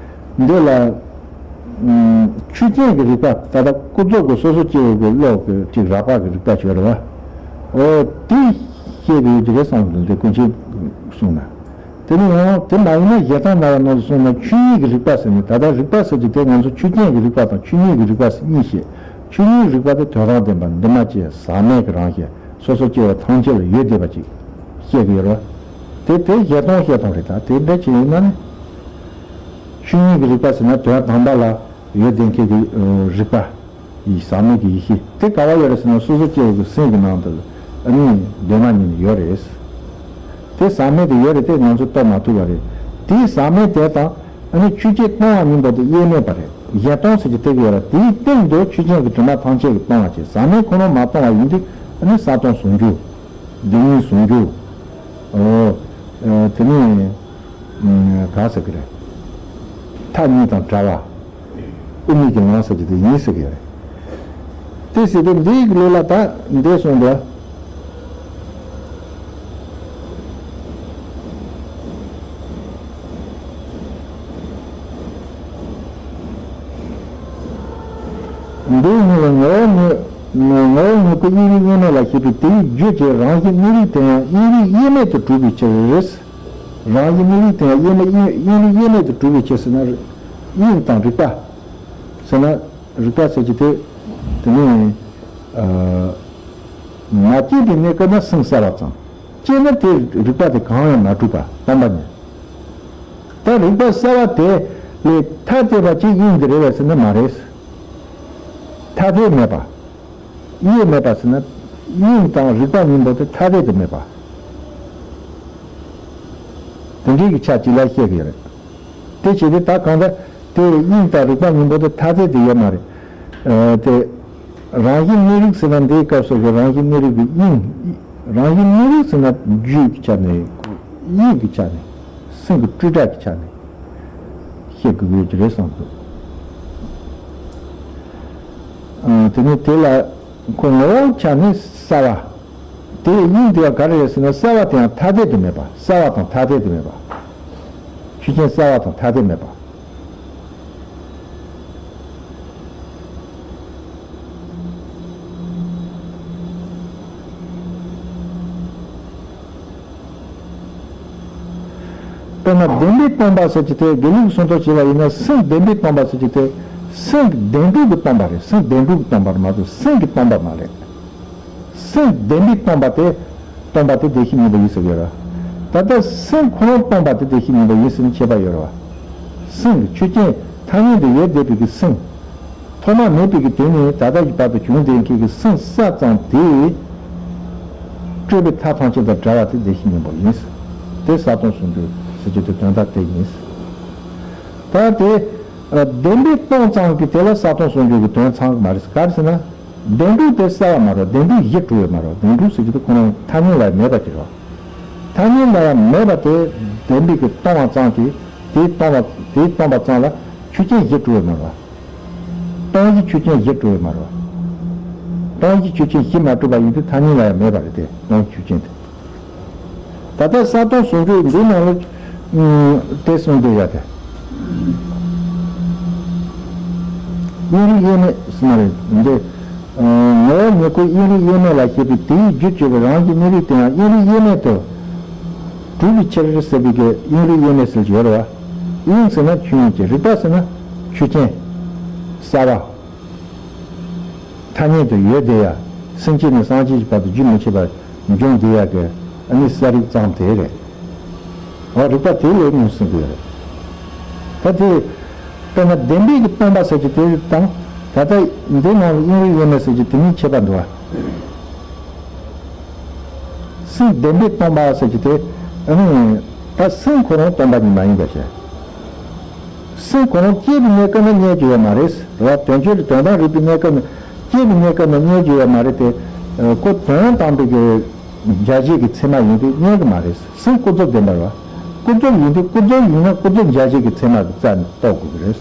འདི་ལ་ཨུམ། ཆོས་ཅན་གྱི་རིག་པ་ད་ལྟ་ཀུན་རྫོབ་ཀྱི་སོ་སོ་སྐྱེ་བོ་གི་བློ་གི་ཅིག་རགས་པ་གི་རིག་པ་ཡོད་ར་བ། འོ་དེ་བཤད་པའི་ཡོད་ཀྱི་རེད་བསམ་གྱི་འདུག་ཀུན་མཁྱེན་གསུངས་ན། དེ་ནི་ཡང་དེ་མ་ཡིན་ན་ཞེ་སྡང་ན་ཡང་ནོར་སོང་ན་ཆོས་ཉིད་ཀྱི་རིག་པ་ཟེར་ནས་ད་ལྟ་རིག་པ་ཟེར་གྱི་དེ་ང་ཚོ་ཆོས་ཅན་གྱི་རིག་པ་དང་ཆོས་ཉིད་ཀྱི་རིག་པ་ཟེར་གཉིས་བཤད། ཆོས་ཉིད་རིག་པ་དེ་དོན་དམ་བདེན་པ་འདུས་མ་བྱས་ཟག་མེད་ཀྱི་རང་བཞིན་སོ་སོ་སྐྱེ་བོ་ཐམས་ཅད་ལ་ཡོད་བསྡད་པ་ཅིག་བཤད་ཀྱི་ཡོད་རེད། དེ་དེ་ཞེ་སྡང་ཞེ་སྡང་རེད། ད་དེ་འདྲ་ཅིག་ཡིན་ན་ནི་ཆོས་ཉིད་ཀྱི་རིག་པ་ཟེར་ན་དོན་དམ་པ་ལ་ཡོད་བསྡད་མཁན་གྱི་རིག་པ། ཡི་ཟག་མེད་ཀྱི་ཡེ་ཤེས་དེ་ག་བ་ཡོད་རེད་ཟེར་ན་སོ་སོ་སྐྱེ་བོ་གི་སེམས་ཀྱི་ནང་དུ་ཨ་ནི་གདོད་མ་ཉིད་ནས་ཡོད་རེད། དེ་ཟག་མེད་དེ་ཡོད་རེད་དེ་ང་ཚོ་རྟོགས་མ་ཐུབ་པ་རེད། དེའི་ཟག་མེད་དེ་དང་ཨ་ནི་ཆོས་ཅན་སྟོང་པ་ཉིད་པོ་དེ་དབྱེར་མེད་པ་རེད། གཞན་སྟོང་ཟེར་གྱི་དེ་གི་ཡོད་རེད། དེའི་སྟེང་དུ་ཆོས་ཅན་གྱི་དྲི་མ་ཐམས་ཅད་ཀྱིས་སྟོང་བ་བྱས་ཟག་མེད་ཁོ་རང་མ་སྟོང་བ་ཡིན་དུས་ཨ་ནི་ས་སྟོང་ཟུང་འཇུག་བདེན་གཉིས་ཟུང་འཇུག་ཨོ། དེ་ནི་གང་ཟེར་གི་རེད། མཐའ་གཉིས་དང་བྲལ་བ། དབུ་མའི་གི་ལམ་ཟེར་གྱི་དེ་ཡིན་ཟེར་གི་རེད། དེ་ཟེར་དུས་འདིའི་གི་ལུགས་ལ་ད་འདས་སོང་འདུག་འདིའི་ནང་ལ་ངོ་བོ་ངོ་བོ་མྱུ་གུ་དབྱིངས་རིག་དབྱེར་མེད་ལ་ཞེས་པའི་དེའི་རྒྱུ་བྱས་རང་བཞིན་གནས་རིགས་དེ་ཡང་དབྱིངས་རིག་དབྱེར་མེད་དུ་གྲུབ་པའི་ཕྱིར། རང་བཞིན་གནས་རིགས་དེ་ཡང་དབྱེར་མེད་དབྱིངས་དབྱིངས་རིག་དབྱེར་མེད་དུ་གྲུབ་པའི་ཕྱིར་ཟེར་ན། དབྱིངས་དང་རིག་པ། ཟེར་ན། རིག་པ་ཟེར་གྱི་དེ། དེ་ནས་ཨ་མ་སྐྱེས་པའི་གནས་སྐབས་ན་སེམས་གསལ་བ་ཙམ། སྐྱེས་ན་དེ་རིག་པ་དེ་གང་ཡང་མ་གྲུབ་པ་སྟོང་པ་ཉིད། ད་རིག་པ་གསལ་བ་དེ་ལས་ཐ་དད་པ་ཅིག་དབྱིངས་དེ་རེད་པས་ཟེར་ན་མ་རེད། ཐ་དད་མེད་པ། དབྱིངས་མེད་པ་ཟེར་ན། དབྱིངས་དང་རིག་པ་གཉིས་པོ་དེ་ཐ་དད་དུ་མེད་པ། དེ་འདྲའི་གི་ཆ་གཅིག་ལ་བཤད་ཀྱི་ཡོད་རེད། དེ་བྱས་ཏེ་ད་གང་ལྟར་དེ་དབྱིངས་དང་རིག་པ་གཉིས་པོ་དེ་ཐ་དད་དུ་ཡོད་མ་རེད། ཨ་དེ་རང་བཞིན་གནས་རིགས་ཟེར་ན་འདིའི་སྐབས་སུ་གི་རང་བཞིན་གནས་རིགས་ཀྱི་དབྱིངས། རང་བཞིན་གནས་རིགས་ཟེར་ན་རྒྱུད་ཀྱི་ཆ་ནས། དབྱིངས་ཀྱི་ཆ་ནས། སེམས་ཀྱི་སྤྲོས་བྲལ་གྱི་ཆ་ནས་བཤད་དགོས་ཀྱི་ཡོད་ཀྱི་རེད་བསམ་འདུག་ཨ་དེ་ནས་དེ་ལ་ཁོ་ངོ་བོ་ཆ་ནས་གསལ་བ། དེ་ཡི་དབྱིངས་དེ་ཡང་ག་རེ་རེད་ཟེར་ན་གསལ་བ་དེ་ཡང་ཐ་དད་དུ་མེད་པ། གསལ་བ་དང་ཐ་དད་དུ་མེད་པ། ཆོས་ཅན་གསལ་བ་དང་ཐ་དད་མེད་པ། དཔེར་ན་བདེན་པས་སྟོང་པ་ཟེར་གྱི་དེ་དགེ་ལུགས་སུ་མདོར་བྱས་པ་ཡིན་ན་སེམས་བདེན་པས་སྟོང་པ་ཟེར་གྱི་དེ་སེམས་ཀྱི་བདེན་གྲུབ་ཀྱིས་སྟོང་པ་རེད། སེམས་བདེན་གྲུབ་ཀྱིས་སྟོང་པ་རེད་མ་གཏོགས་སེམས་ཀྱིས་སྟོང་པ་མ་རེད། སེམས་བདེན་པས་སྟོང་པ་དེ་སྟོང་པ་དེ་བདེན་བཞི་གཉིས་པོ་ཡིན་ཟེར་གྱི་ཡོད་རེད། ད་ལྟ་སེམས་ཁོ་རང་སྟོང་པ་དེ་བདེན་བཞི་གཉིས་པོ་ཡིན་ཟེར་ན་ཁྱད་པར་ཡོད་རེད་བ། སེམས་ཀྱི་ཆོས་ཅན་ཐ་སྙད་དུ་ཡོད་བསྡད་པའི་གི་སེམས། ཐོག་མ་མེད་པའི་གི་དུས་ནས་ད་ལྟ་གི་བར་དུ་བྱུང་བསྡད་མཁན་གྱི་སེམས་གསལ་ཙམ་དེ། སྤྲོས་པའི་མཐའ་ཐམས་ཅད་དང་བྲལ་བ་དེ་བདེན་བཞི་གཉིས་པོ་ཡིན། དེ་གསལ་སྟོང་ཟུང་འཇུག་ཟེར་གྱི་དེ་དོན་དག་དེ་ཡིན། ད་དེ་བདེན་པས་སྟོང་ཙམ་གྱིས་དེ་ལ་གསལ་སྟོང་ཟུང་འཇུག་གི་དོན་ཚང་གི་མ་རེད། ག་རེ་ཟེར་ན། བདེན་གྲུབ་དེ་གསལ་བ་མ་རེད། བདེན་གྲུབ་གཞི་གྲུབ་པ་མ་རེད། བདེན་གྲུབ་ཟེར་གྱི་དེ་ཁོ་རང་ཐ་སྙད་ལ་མེད་པ་ཅིག་རེད། ཐ་སྙད་ལ་ཡང་མེད་པ་དེ་བདེན་པས་ཀྱིས་སྟོང་བ་ཙམ་གྱིས་དེ་སྟོང་བ་དེ་སྟོང་པ་ཙམ་ལ་ཆོས་ཅན་གཞི་གྲུབ་པ་མ་རེད། སྟོང་གཞི་ཆོས་ཅན་གཞི་གྲུབ་པ་མ་རེད། སྟོང་གཞི་ཆོས་ཅན་གཞི་མ་གྲུབ་པ་ཡིན་དུས་ཐ་སྙད་ལ་ཡང་མེད་པ་རེད་དེ་སྟོང་གཞི་ཆོས་ཅན་དེ། ད་ལྟ་གསལ་སྟོང་ཟུང་འཇུག་འདི་ནང་ལ་དེ་གསུངས་བསྡད་ཡ་དེ། དབྱིངས་རིག་དབྱེར་མེད་ཟེར་ན་རེད་འདི། ངོ་བོ་ཉིད་སྐུ་དབྱིངས་རིག་དབྱེར་མེད་ལ་བཤད་པའི་དེའི་རྒྱུ་བཅས་པའི་རང་བཞིན་གནས་རིགས་དེ་ཡང་དབྱིངས་རིག་དབྱེར་མེད་དུ་གྲུབ་པའི་ཕྱིར་ཟེར་བའི་གི་དབྱིངས་རིག་དབྱེར་མེད་ཟེར་གྱི་ཡོད་རེད་བ། དབྱིངས་ཟེར་ན་ཆོས་དབྱིངས་ཀྱི་རིག་པ་ཟེར་ན་ཆོས་ཅན། གསལ་བ། ཐ་སྙད་དུ་ཡོད་བསྡད་ཡ། སེམས་ཅན་ནས་སངས་རྒྱས་ཀྱི་བར་དུ་རྒྱུན་མི་འཆད་པར་འབྱུང་བསྡད་ཡ་གི་ཨ་ནི་གསལ་རིག་ཙམ་དེ་རེད། འོ་རིག་པ་དེ་ལས་ངོས་ཟིན་དགོས་རེད། ད་དེ་དཔེར་ན་བདེན་པས་ཀྱིས་སྟོང་པ་ཟེར་གྱི་དེ་དང་ད་ལྟ་འདི་ནང་ལ་དབྱིངས་རིག་དབྱེར་མེད་ཟེར་གྱི་དེ་གཉིས་ཁྱད་པར་འདུག་བ། སེམས་བདེན་པས་སྟོང་པ་ཟེར་གྱི་དེ་ཨ་ནི་ད་སེམས་ཁོ་རང་སྟོང་པ་ཉིད་མ་ཡིན་པ་བྱས། སེམས་ཁོ་རང་སྐྱེས་པའི་གནས་སྐབས་ན་རྙེད་ཀྱི་ཡོད་མ་རེད། རེད་བ། དོན་སྤྱི་ལ་དོན་དམ་རིག་པའི་གནས་སྐབས་ན་སྐྱེས་པའི་གནས་སྐབས་ན་རྙེད་ཀྱི་ཡོད་མ་རེད་དེ། ཨ་ཁོ་དོན་དམ་པའི་གི་འཇལ་བྱེད་ཀྱི་ཚད་མ་ཡིན་དུས་རྙེད་ཀྱི་མ་རེད། སེམས་ཀུན་རྫོབ་བདེན་པ་རེད་བ། ཀུན་རྫོབ་ཡིན་དུས་ཀུན་རྫོབ་ཡིན་ན་ཀུན་རྫོབ་འཇལ་བྱེད་ཀྱི་ཚད་མ་གི་རྩ་ནས་རྟོགས་དགོས་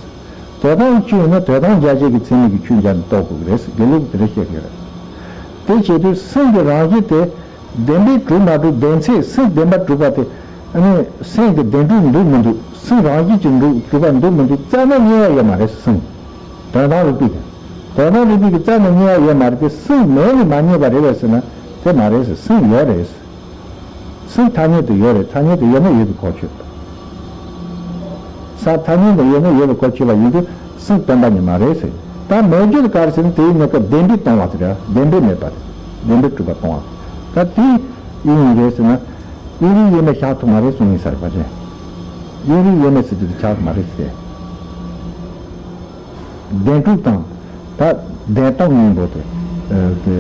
ཀྱི་རེད། དོན་དམ་གྱི་ཆོས་ཡིན་ན་དོན་དམ་འཇལ་བྱེད་ཀྱི་ཚད་མ་གི་ཆོས་འཇལ་ནས་རྟོགས་དགོས་ཀྱི་རེད། དགེ་ལུགས་དེ་འདྲ་བཤད་ཀྱི་རེད། དེ་བྱེད་དུས་སེམས་ཀྱི་རང་བཞིན་དེ། བདེན་པས་གྲུབ་མ་གྲུབ་བདེན་ཚིག་སེམས་བདེན་པར་གྲུབ་པ་དེ། ཨ་ནི་སེམས་ཀྱི་བདེན་གྲུབ་འདུག་མི་འདུག་སེམས་རང་བཞིན་གྱིས་འདུག་གྲུབ་པ་འདུག་མི་འདུག་རྩ་ནས་རྙེད་ཡ་ཡོད་མ་རེད། སེམས་དོན་དམ་རིག་པའི་གི། དོན་དམ་རིག་པའི་གི་རྩ་ནས་རྙེད་ཡ་ཡོད་མ་རེད་དེ། སེམས་མེད་ནས་མ་རྙེད་པ་རེད་པས་ཟེར་ན་དེ་མ་རེད་ཟེར། སེམས་ཡོད་རེད། སེམས་ཐ་སྙད་དུ་ཡོད་རེད། ཐ་སྙད་དུ་ཡོད་ན་ཡོད་པའི་གོ་ཆོད། ས་ཐ་སྙད་དུ་ཡོད་ན་ཡོད་པའི་གོ་ཆོད་པ་ཡིན་དུས་སེམས་སྟོང་པ་ཉིད་མ་རེད་ཟེར། ད་མེད་རྒྱུ་དེ་ག་རེ་ཟེར་ན་དེའི་གནས་སྐབས་བདེན་པས་སྟོང་བ་དེ་རེད། བདེན་པས་མེད་པ་རེད། བདེན་པས་གྲུབ་པ་སྟོང་བ། ད་དེ་དབྱིངས་རེད་ཟེར་ན་དབྱིངས་རིག་དབྱེར་མེད་ཆགས་ཐུབ་མ་རེད་གསུངས་ཡིན་ས་རེད་པ་ཅན། དབྱིངས་རིག་དབྱེར་མེད་ཟེར་རྒྱུ་དེ་ཆགས་ཐུབ་མ་རེད་ཟེར། བདེན་གྲུབ་དང་། ད་བདེན་སྟོང་གཉིས་པོ་དེ། ཨ་དེ།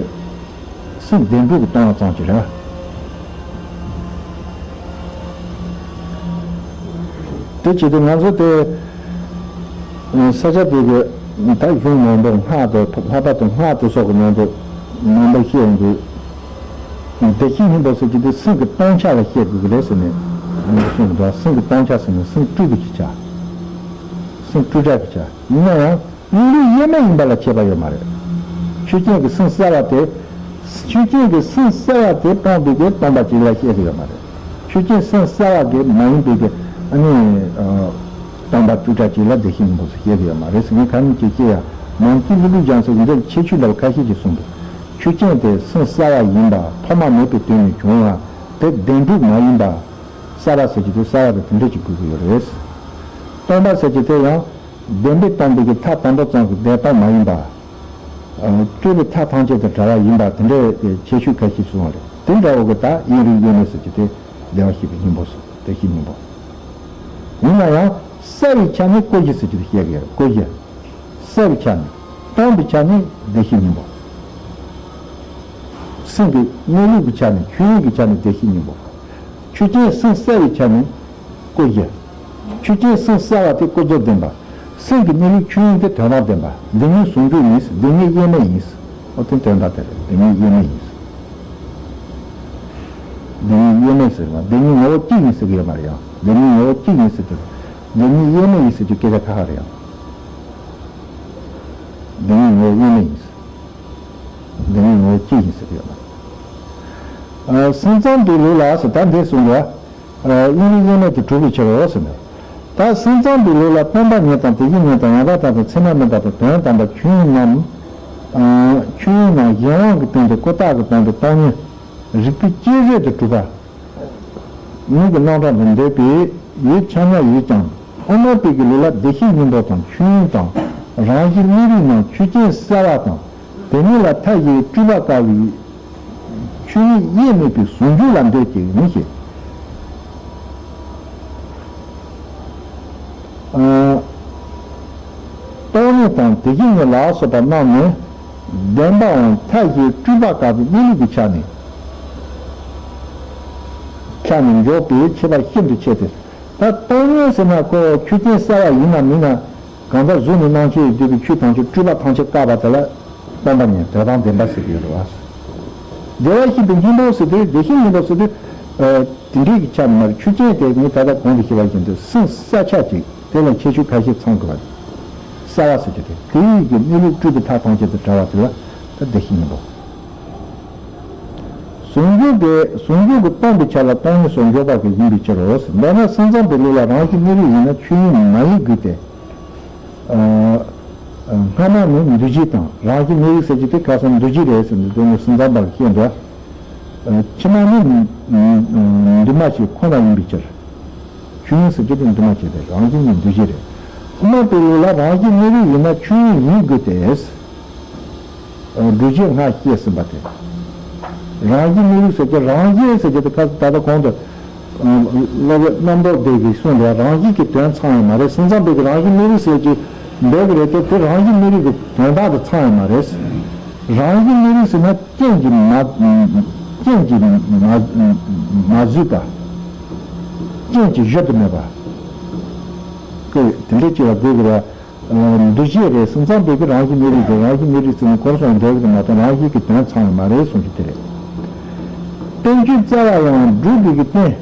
སེམས་བདེན་གྲུབ་ཀྱིས་སྟོང་བ་ཙམ་ཞིག་རེད། དེ་བྱེད་དུས་ང་ཚོ་དེ། ས་ཆ་དེ་གི་ད་གཞུང་མང་པོ་སྔགས་དང་ལྷག་པར་དུ་སྔགས་དེ་སོགས་ཀྱི་ནང་དུ་མང་པོ་བཤད་ཡོང་དུས། བདེན་བཞི་གཉིས་པོ་ཟེར་གྱི་དེ་སེམས་ཀྱི་སྟོང་ཆ་ལ་བཤད་དགོས་ཀྱི་རེད་ཟེར་ནས་གསུངས་འདུག་སེམས་ཀྱི་སྟོང་ཆ་ཟེར་ན་སེམས་སྤྲོས་པའི་གི་ཆ། སེམས་སྤྲོས་བྲལ་གྱི་ཆ་ཡིན་ན་ཡང་། དབྱིངས་རིག་དབྱེར་མེད་ཡིན་པ་ལ་ཁྱད་པར་ཡོད་མ་རེད། ཆོས་ཅན་གྱི་སེམས་གསལ་བ་དེ། ཆོས་ཅན་གྱི་སེམས་གསལ་བ་དེ་སྟོང་པའི་གི་སྟོང་པ་ཅིག་ལ་བཤད་ཀྱི་ཡོད་མ་རེད། ཆོས་ཅན་སེམས་གསལ་བ་གི་མ་ཡིན་པའི་གི་ཨ་ནི་ཨ་སྟོང་པ་སྤྲོས་བྲལ་ཅིག་ལ་བདེན་བཞི་གཉིས་པོ་ཟེར་བཤད་ཀྱི་ཡོད་མ་རེད་ཟེར། ངས་ཁ་ཉིན་གྱི་བཤད་ཡ་མང་སྤྱི་ཀླུ་ལུགས་སྦྱང་ཚུལ་འདིར་ཁྱད་ཆོས་འདྲ་བ་ཁ་ཤས་ཀྱིས་གསུངས་འདུག་ཆོས་ཅན་དེ་སེམས་གསལ་བ་ཡིན་པ་ཐོག་མ་མེད་པའི་དུས་ནས་བྱུང་བ་དེ་བདེན་གྲུབ་མ་ཡིན་པ། གསལ་བ་ཟེར་གྱི་དེ་གསལ་བ་དེ་དེ་འདྲ་ཅིག་དགོས་ཀྱི་ཡོད་རེད། སྟོང་པ་ཟེར་གྱི་དེ་ཡང་། བདེན་པས་སྟོང་པའི་གི་མཐའ་དང་པོ་ཙམ་གྱི་བདེན་སྟོང་མ་ཡིན་པ། སྤྲུལ་པའི་མཐའ་ཐམས་ཅད་དང་བྲལ་བ་ཡིན་པ་དེ་འདྲའི་ཁྱད་ཆོས་ཁ་ཤས་གསུངས་པ་རེད། དེ་འདྲ་བོ་གི་ད་དབྱིངས་རིག་དབྱེར་མེད་ཟེར་གྱི་དེ་བདེ་བར་གཤེགས་པའི་སྙིང་པོ་སོ། བདེ་གཤེགས་སྙིང་པོ། ཡིན་ན་ཡང་གསལ་བའི་ཆ་ནས་སྐུ་བཞི་ཟེར་གྱི་དེ་བཤད་ཀྱི་ཡོད། སྐུ་བཞི། གསལ་བའི་ཆ་ནས། སྟོང་པའི་ཆ་ནས་བདེ་གཤེགས་སྙིང་པོ། སེམས་ཀྱི་གནས་ལུགས་ཀྱི་ཆ་ནས། ཆོས་དབྱིངས་ཀྱི་ཆ་ནས་བདེ་གཤེགས་སྙིང་པོ། ཆོས་ཅན་སེམས་གསལ་བའི་ཆ་ནས་སྐུ་བཞི། ཆོས་ཅན་སེམས་གསལ་བ་དེ་ཀུན་རྫོབ་བདེན་པ། སེམས་ཀྱི་གནས་ལུགས་ཆོས་དབྱིངས་དེ་དོན་དམ་བདེན་པ། བདེན་གཉིས་ཟུང་འཇུག་ཡིན། བདེན་གཉིས་དབྱེར་མེད་ཡིན། ཨོ་དེ་དོན་དམ་དེ་རེད། བདེན་གཉིས་དབྱེར་མེད་ཡིན། བདེན་གཉིས་དབྱེར་མེད་ཟེར་བ་བདེན་གཉིས་ངོ་བོ་གཅིག་ཡིན་ཟེར་གྱི་ཡོད་མ་རེད་ཡང་། བདེན་གཉིས་ངོ་བོ་གཅིག་ཡིན་ཟེར་གྱི་རེད། བདེན་གཉིས་དབྱེར་མེད་ཡིན་ཟེར་གྱི་སྐད་ཆ་ཁ་ཁ་རེད་ཡང་། བདེན་གཉིས་ངོ་བོ་དབྱེར་མེད་ཡིན། བདེན་གཉིས་ངོ་བོ་གཅིག་ཡིན་ཟེར་གྱི་ཡོད་མ་རེད། ཨ། སེམས་ཙམ་པའི་ལུགས་ལ་ཟེར་ད་འདི་གསུངས་པ། ཨ། དབྱིངས་རིག་དབྱེར་མེད་དུ་གྲུབ་པའི་ཕྱིར་རོ་ཟེར་ནས། ད་སེམས་ཙམ་པའི་ལུགས་ལ་སྟོང་པ་ཉིད་དང་དེ་བཞིན་ཉིད་དང་ཡང་དག་མཐའ་དང་ཚད་མ་མིན་པ་དང་དོན་དམ་པ་ཆོས་དབྱིངས་རྣམས། ཨ། ཆོས་དབྱིངས་རྣམས་གཞན་དབང་གི་སྟེང་དུ་ཀུན་བརྟགས་ཀྱིས་སྟོང་པའི་སྟོང་ཉིད་རིགས་པས་དཔྱད་བཟོད་དུ་གྲུབ་པ། མིག་གི་རྣམ་གྲངས་དང་འདོད་པའི་ཡུལ་ཆ་སྙོམས་ཡོད་ཀྱང་། དབུ་མ་པའི་གི་ལུགས་ལ་བདེ་གཤེགས་སྙིང་པོ་དང་ཆོས་དབྱིངས་དང་རང་བཞིན་གནས་རིགས་རྣམས་ཆོས་ཅན་གསལ་བ་དང་། དེ་ཉིད་ལ་མཐའ་བཞིའི་སྤྲུལ་པ་དཀའ་བའི་ཆོས་ཉིད་དབྱེར་མེད་པའི་ཟུང་འཇུག་ལ་འདོད་ཅིང་ཞེས། ཨ། སྟོང་ཉིད་དང་དེ་བཞིན་ཉིད་ལ་སོགས་པ་རྣམས་ནི་བདེན་པའམ་མཐའ་བཞིའི་སྤྲུལ་པ་དཀའ་བའི་གནས་ལུགས་ཀྱི་ཆ་ནས། ཆ་ནས་འཇོག་པའི་ཁྱད་པར་ཤིན་ཏུ་ཆེ་སྟེ། ད་སྟོང་ཉིད་ཟེར་ན་ཁོ་ཆོས་ཅན་གསལ་བ་ཡིན་ན་མིན་ན། གང་ལྟར་གཟུགས་ནས་སྣང་མཆེད་ཡོད་པའི་ཆོས་ཐམས་ཅད་སྤྲུལ་པ་ཐམས་ཅད་བཀག་པ་དེ་ལ་སྟོང་པ་ཉིད་དོན་དམ་བདེན་པ་ཟེར་གྱི་ཡོད་རེད་བ། བདེ་བར་གཤེགས་པའི་སྙིང་པོ་ཟེར་དུས་བདེ་གཤེགས་སྙིང་པོ་ཟེར་དུས། ཨ། དེ་འདྲའི་གི་ཆ་མ་རེད། ཆོས་ཅན་དེ་ངས་ད་ལྟ་གོང་དུ་ཞུས་པ་བཞིན་དུ་སེམས་གསལ་ཆ་གཅིག་དེ་ལ་ཁྱད་ཆོས་ཁ་ཤས་ཚང་དགོས་པ་རེད། གསལ་བ་ཟེར་གྱི་དེ་དེ་ཡི་གི་གནས་ལུགས་སྤྲུལ་པའི་མཐའ་ཐམས་ཅད་དུ་བྲལ་བ་དེ་ལ་ད་བདེ་གཤེགས་སྙིང་པོ། ཟུང་འཇུག་གི་ཟུང་འཇུག་གི་སྟོང་པའི་ཆ་ལ་སྟོང་ཉིད་སོགས་འཇོག་པ་གི་ཡིན་པའི་ཕྱིར་རོ། མདོར་ན་སེམས་ཙམ་པའི་ལུགས་ལ་རང་བཞིན་གནས་རིགས་ཡིན་ན་ཆོས་དབྱིངས་མ་ཡིན་དགོས་ཏེ། ཨ། སྔ་མ་ནི་འདུ་བྱེད་དང་རང་བཞིན་གནས་རིགས་ཟེར་གྱི་དེ་ཁ་སང་འདུ་བྱེད་རེད་ཟེར་ནས་དེ་ནི་སེམས་ཙམ་པར་བཤད་འདུག་ཕྱི་མ་ནི་འདུས་མ་བྱས་ཁོ་ན་ཡིན་པའི་ཕྱིར། ཆོས་དབྱིངས་ཟེར་གྱི་དེ་འདུས་མ་བྱས་ཏེ་རང་བཞིན་ནི་འདུ་བྱེད་རེད། དབུ་མ་པའི་ལུགས་ལ་རང་བཞིན་གནས་རིགས་ཡིན་ན་ཆོས་དབྱིངས་ཡིན་དགོས་ཏེ། འདུ་བྱེད་སྔར་བཤད་ཟིན་པ་དེ། རང་བཞིན་གནས་རིགས་ཟེར་གྱི་རང་བཞིན་ཟེར་གྱི་དེ་ཁ་ད་ལྟ་གོང་དུ། སློབ་དཔོན་རྣམ་རྟོག་སྡེ་གིས་གསུངས་པའི་རང་བཞིན་གྱི་དོན་ཚང་ཡོད་མ་རེད། སེམས་ཙམ་པའི་གི་རང་བཞིན་གནས་རིགས་ཟེར་གྱི་འདོད་གི་རེད་དེ་དེ་རང་བཞིན་གནས་རིགས་ཀྱི་དོན་དག་དེ་ཚང་ཡོད་མ་རེད། རང་བཞིན་གནས་རིགས་ཟེར་ན་རྐྱེན་གྱིས་མ་རྐྱེན་གྱིས་མ་མ་བཟོས་པ། རྐྱེན་གྱིས་གཞི་དུ་མེད་པ། ཀྱེ་དེ་འདྲའི་སྐྱེ་བ་དགོས་གི་རེད། འདུ་བྱེད་རེད། སེམས་ཙམ་པའི་གི་རང་བཞིན་གནས་རིགས་དེ་རང་བཞིན་གནས་རིགས་ཟེར་ནས་འཁོར་སོང་འདོད་གི་མ་གཏོགས་རང་བཞིན་གྱི་དོན་ཚང་ཡོད་མ་རེད་གསུངས་རྒྱུ་དེ་རེད། བསྟན་བཅོས་རྩ་བ་ཡང་སྒྲུབ་པའི་གི་རྟེན།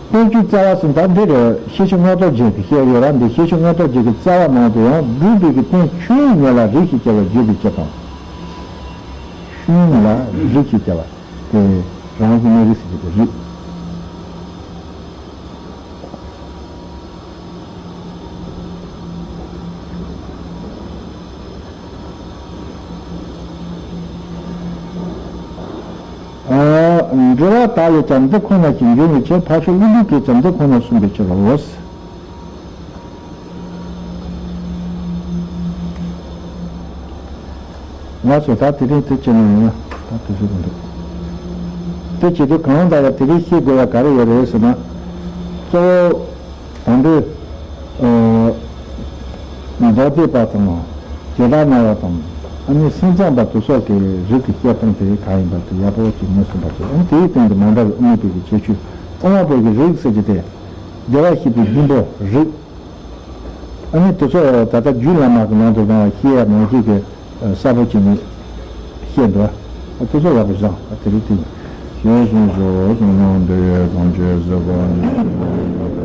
བསྟན་བཅོས་རྩ་བ་ཟེར་ད་འདི་རེད། ཤེར་ཕྱིན་མངོན་རྟོགས་རྒྱན་དེ་བཤད་ཡོད་ར། འདི་ཤེར་ཕྱིན་མངོན་རྟོགས་རྒྱན་གྱི་རྩ་བ་ནང་དུ་ཡང་སྒྲུབ་པའི་གི་རྟེན་ཆོས་དབྱིངས་ཉིད་ལ་རིགས་ཤེས་བྱ་བར་བརྗོད་པའི་ཕྱིར་དང་། ཆོས་དབྱིངས་ལ་རིགས་ཤེས་བྱ་བ་དེ་རང་བཞིན་གནས་རིགས་ཟེར་གྱི་དེ་རིགས། འགྲེལ་པ་དག་ལས་ཀྱང་འདི་ཁོ་ན་ཞིག་འབྱུང་བའི་ཕྱིར་ཕར་ཕྱོགས་ཀླུ་སྒྲུབ་ཀྱིས་ཀྱང་འདི་ཁོ་ན་གསུངས་པའི་ཕྱིར་རོ། ང་ཚོ་ད་དེ་རིང་དེ་བྱས་ན་ཡིན་ན་ད་དེ་ཚོ་མི་འདུག་དེ་བྱེད་དུས་གང་ལྟར་ཡང་དེ་རིང་ཤེས་དགོས་ཡ་ག་རེ་ཡོད་རེད་ཟེར་ན། གཙོ་བོ་དང་པོའི་མདོ་སྡེ་པ་དང་བྱེ་བྲག་སྨྲ་བ་དང་ཨ་ནི་སེམས་ཙམ་པ་དེ་སོགས་ཀྱི་རིགས་ཀྱི་བཤད་སྟངས་དེ་ག་ཡིན་པ་དེ་ཡག་པོ་ཅིག་ངོས་ཟིན་པ་བྱེད། ཨ་ནི་དེའི་སྟེང་དུ་མ་འདྲ་བའི་དབུ་མ་པའི་གི་ཁྱད་ཆོས། དབུ་མ་པའི་གི་རིགས་ཟེར་གྱི་དེ་བདེ་བར་གཤེགས་པའི་སྙིང་པོ་རིགས། ཨ་ནི་དེ་ཚོ་ད་ལྟ་རྒྱུད་བླ་མ་གི་ནང་དུ་ཡང་བཤད་ཡ་མང་ཤོས་ཀྱི་གསལ་པོ་བྱས་ནས་བཤད་འདུག་ཨ་དེ་ཚོ་ཡག་པོ་བཟང་། ཨ་དེ་རིང་དེ་ཞེས་གསུངས་སོ། གསུངས་གནང་འདི་ཡི་དམ་ཆོས་ཟབ་པ་ནི།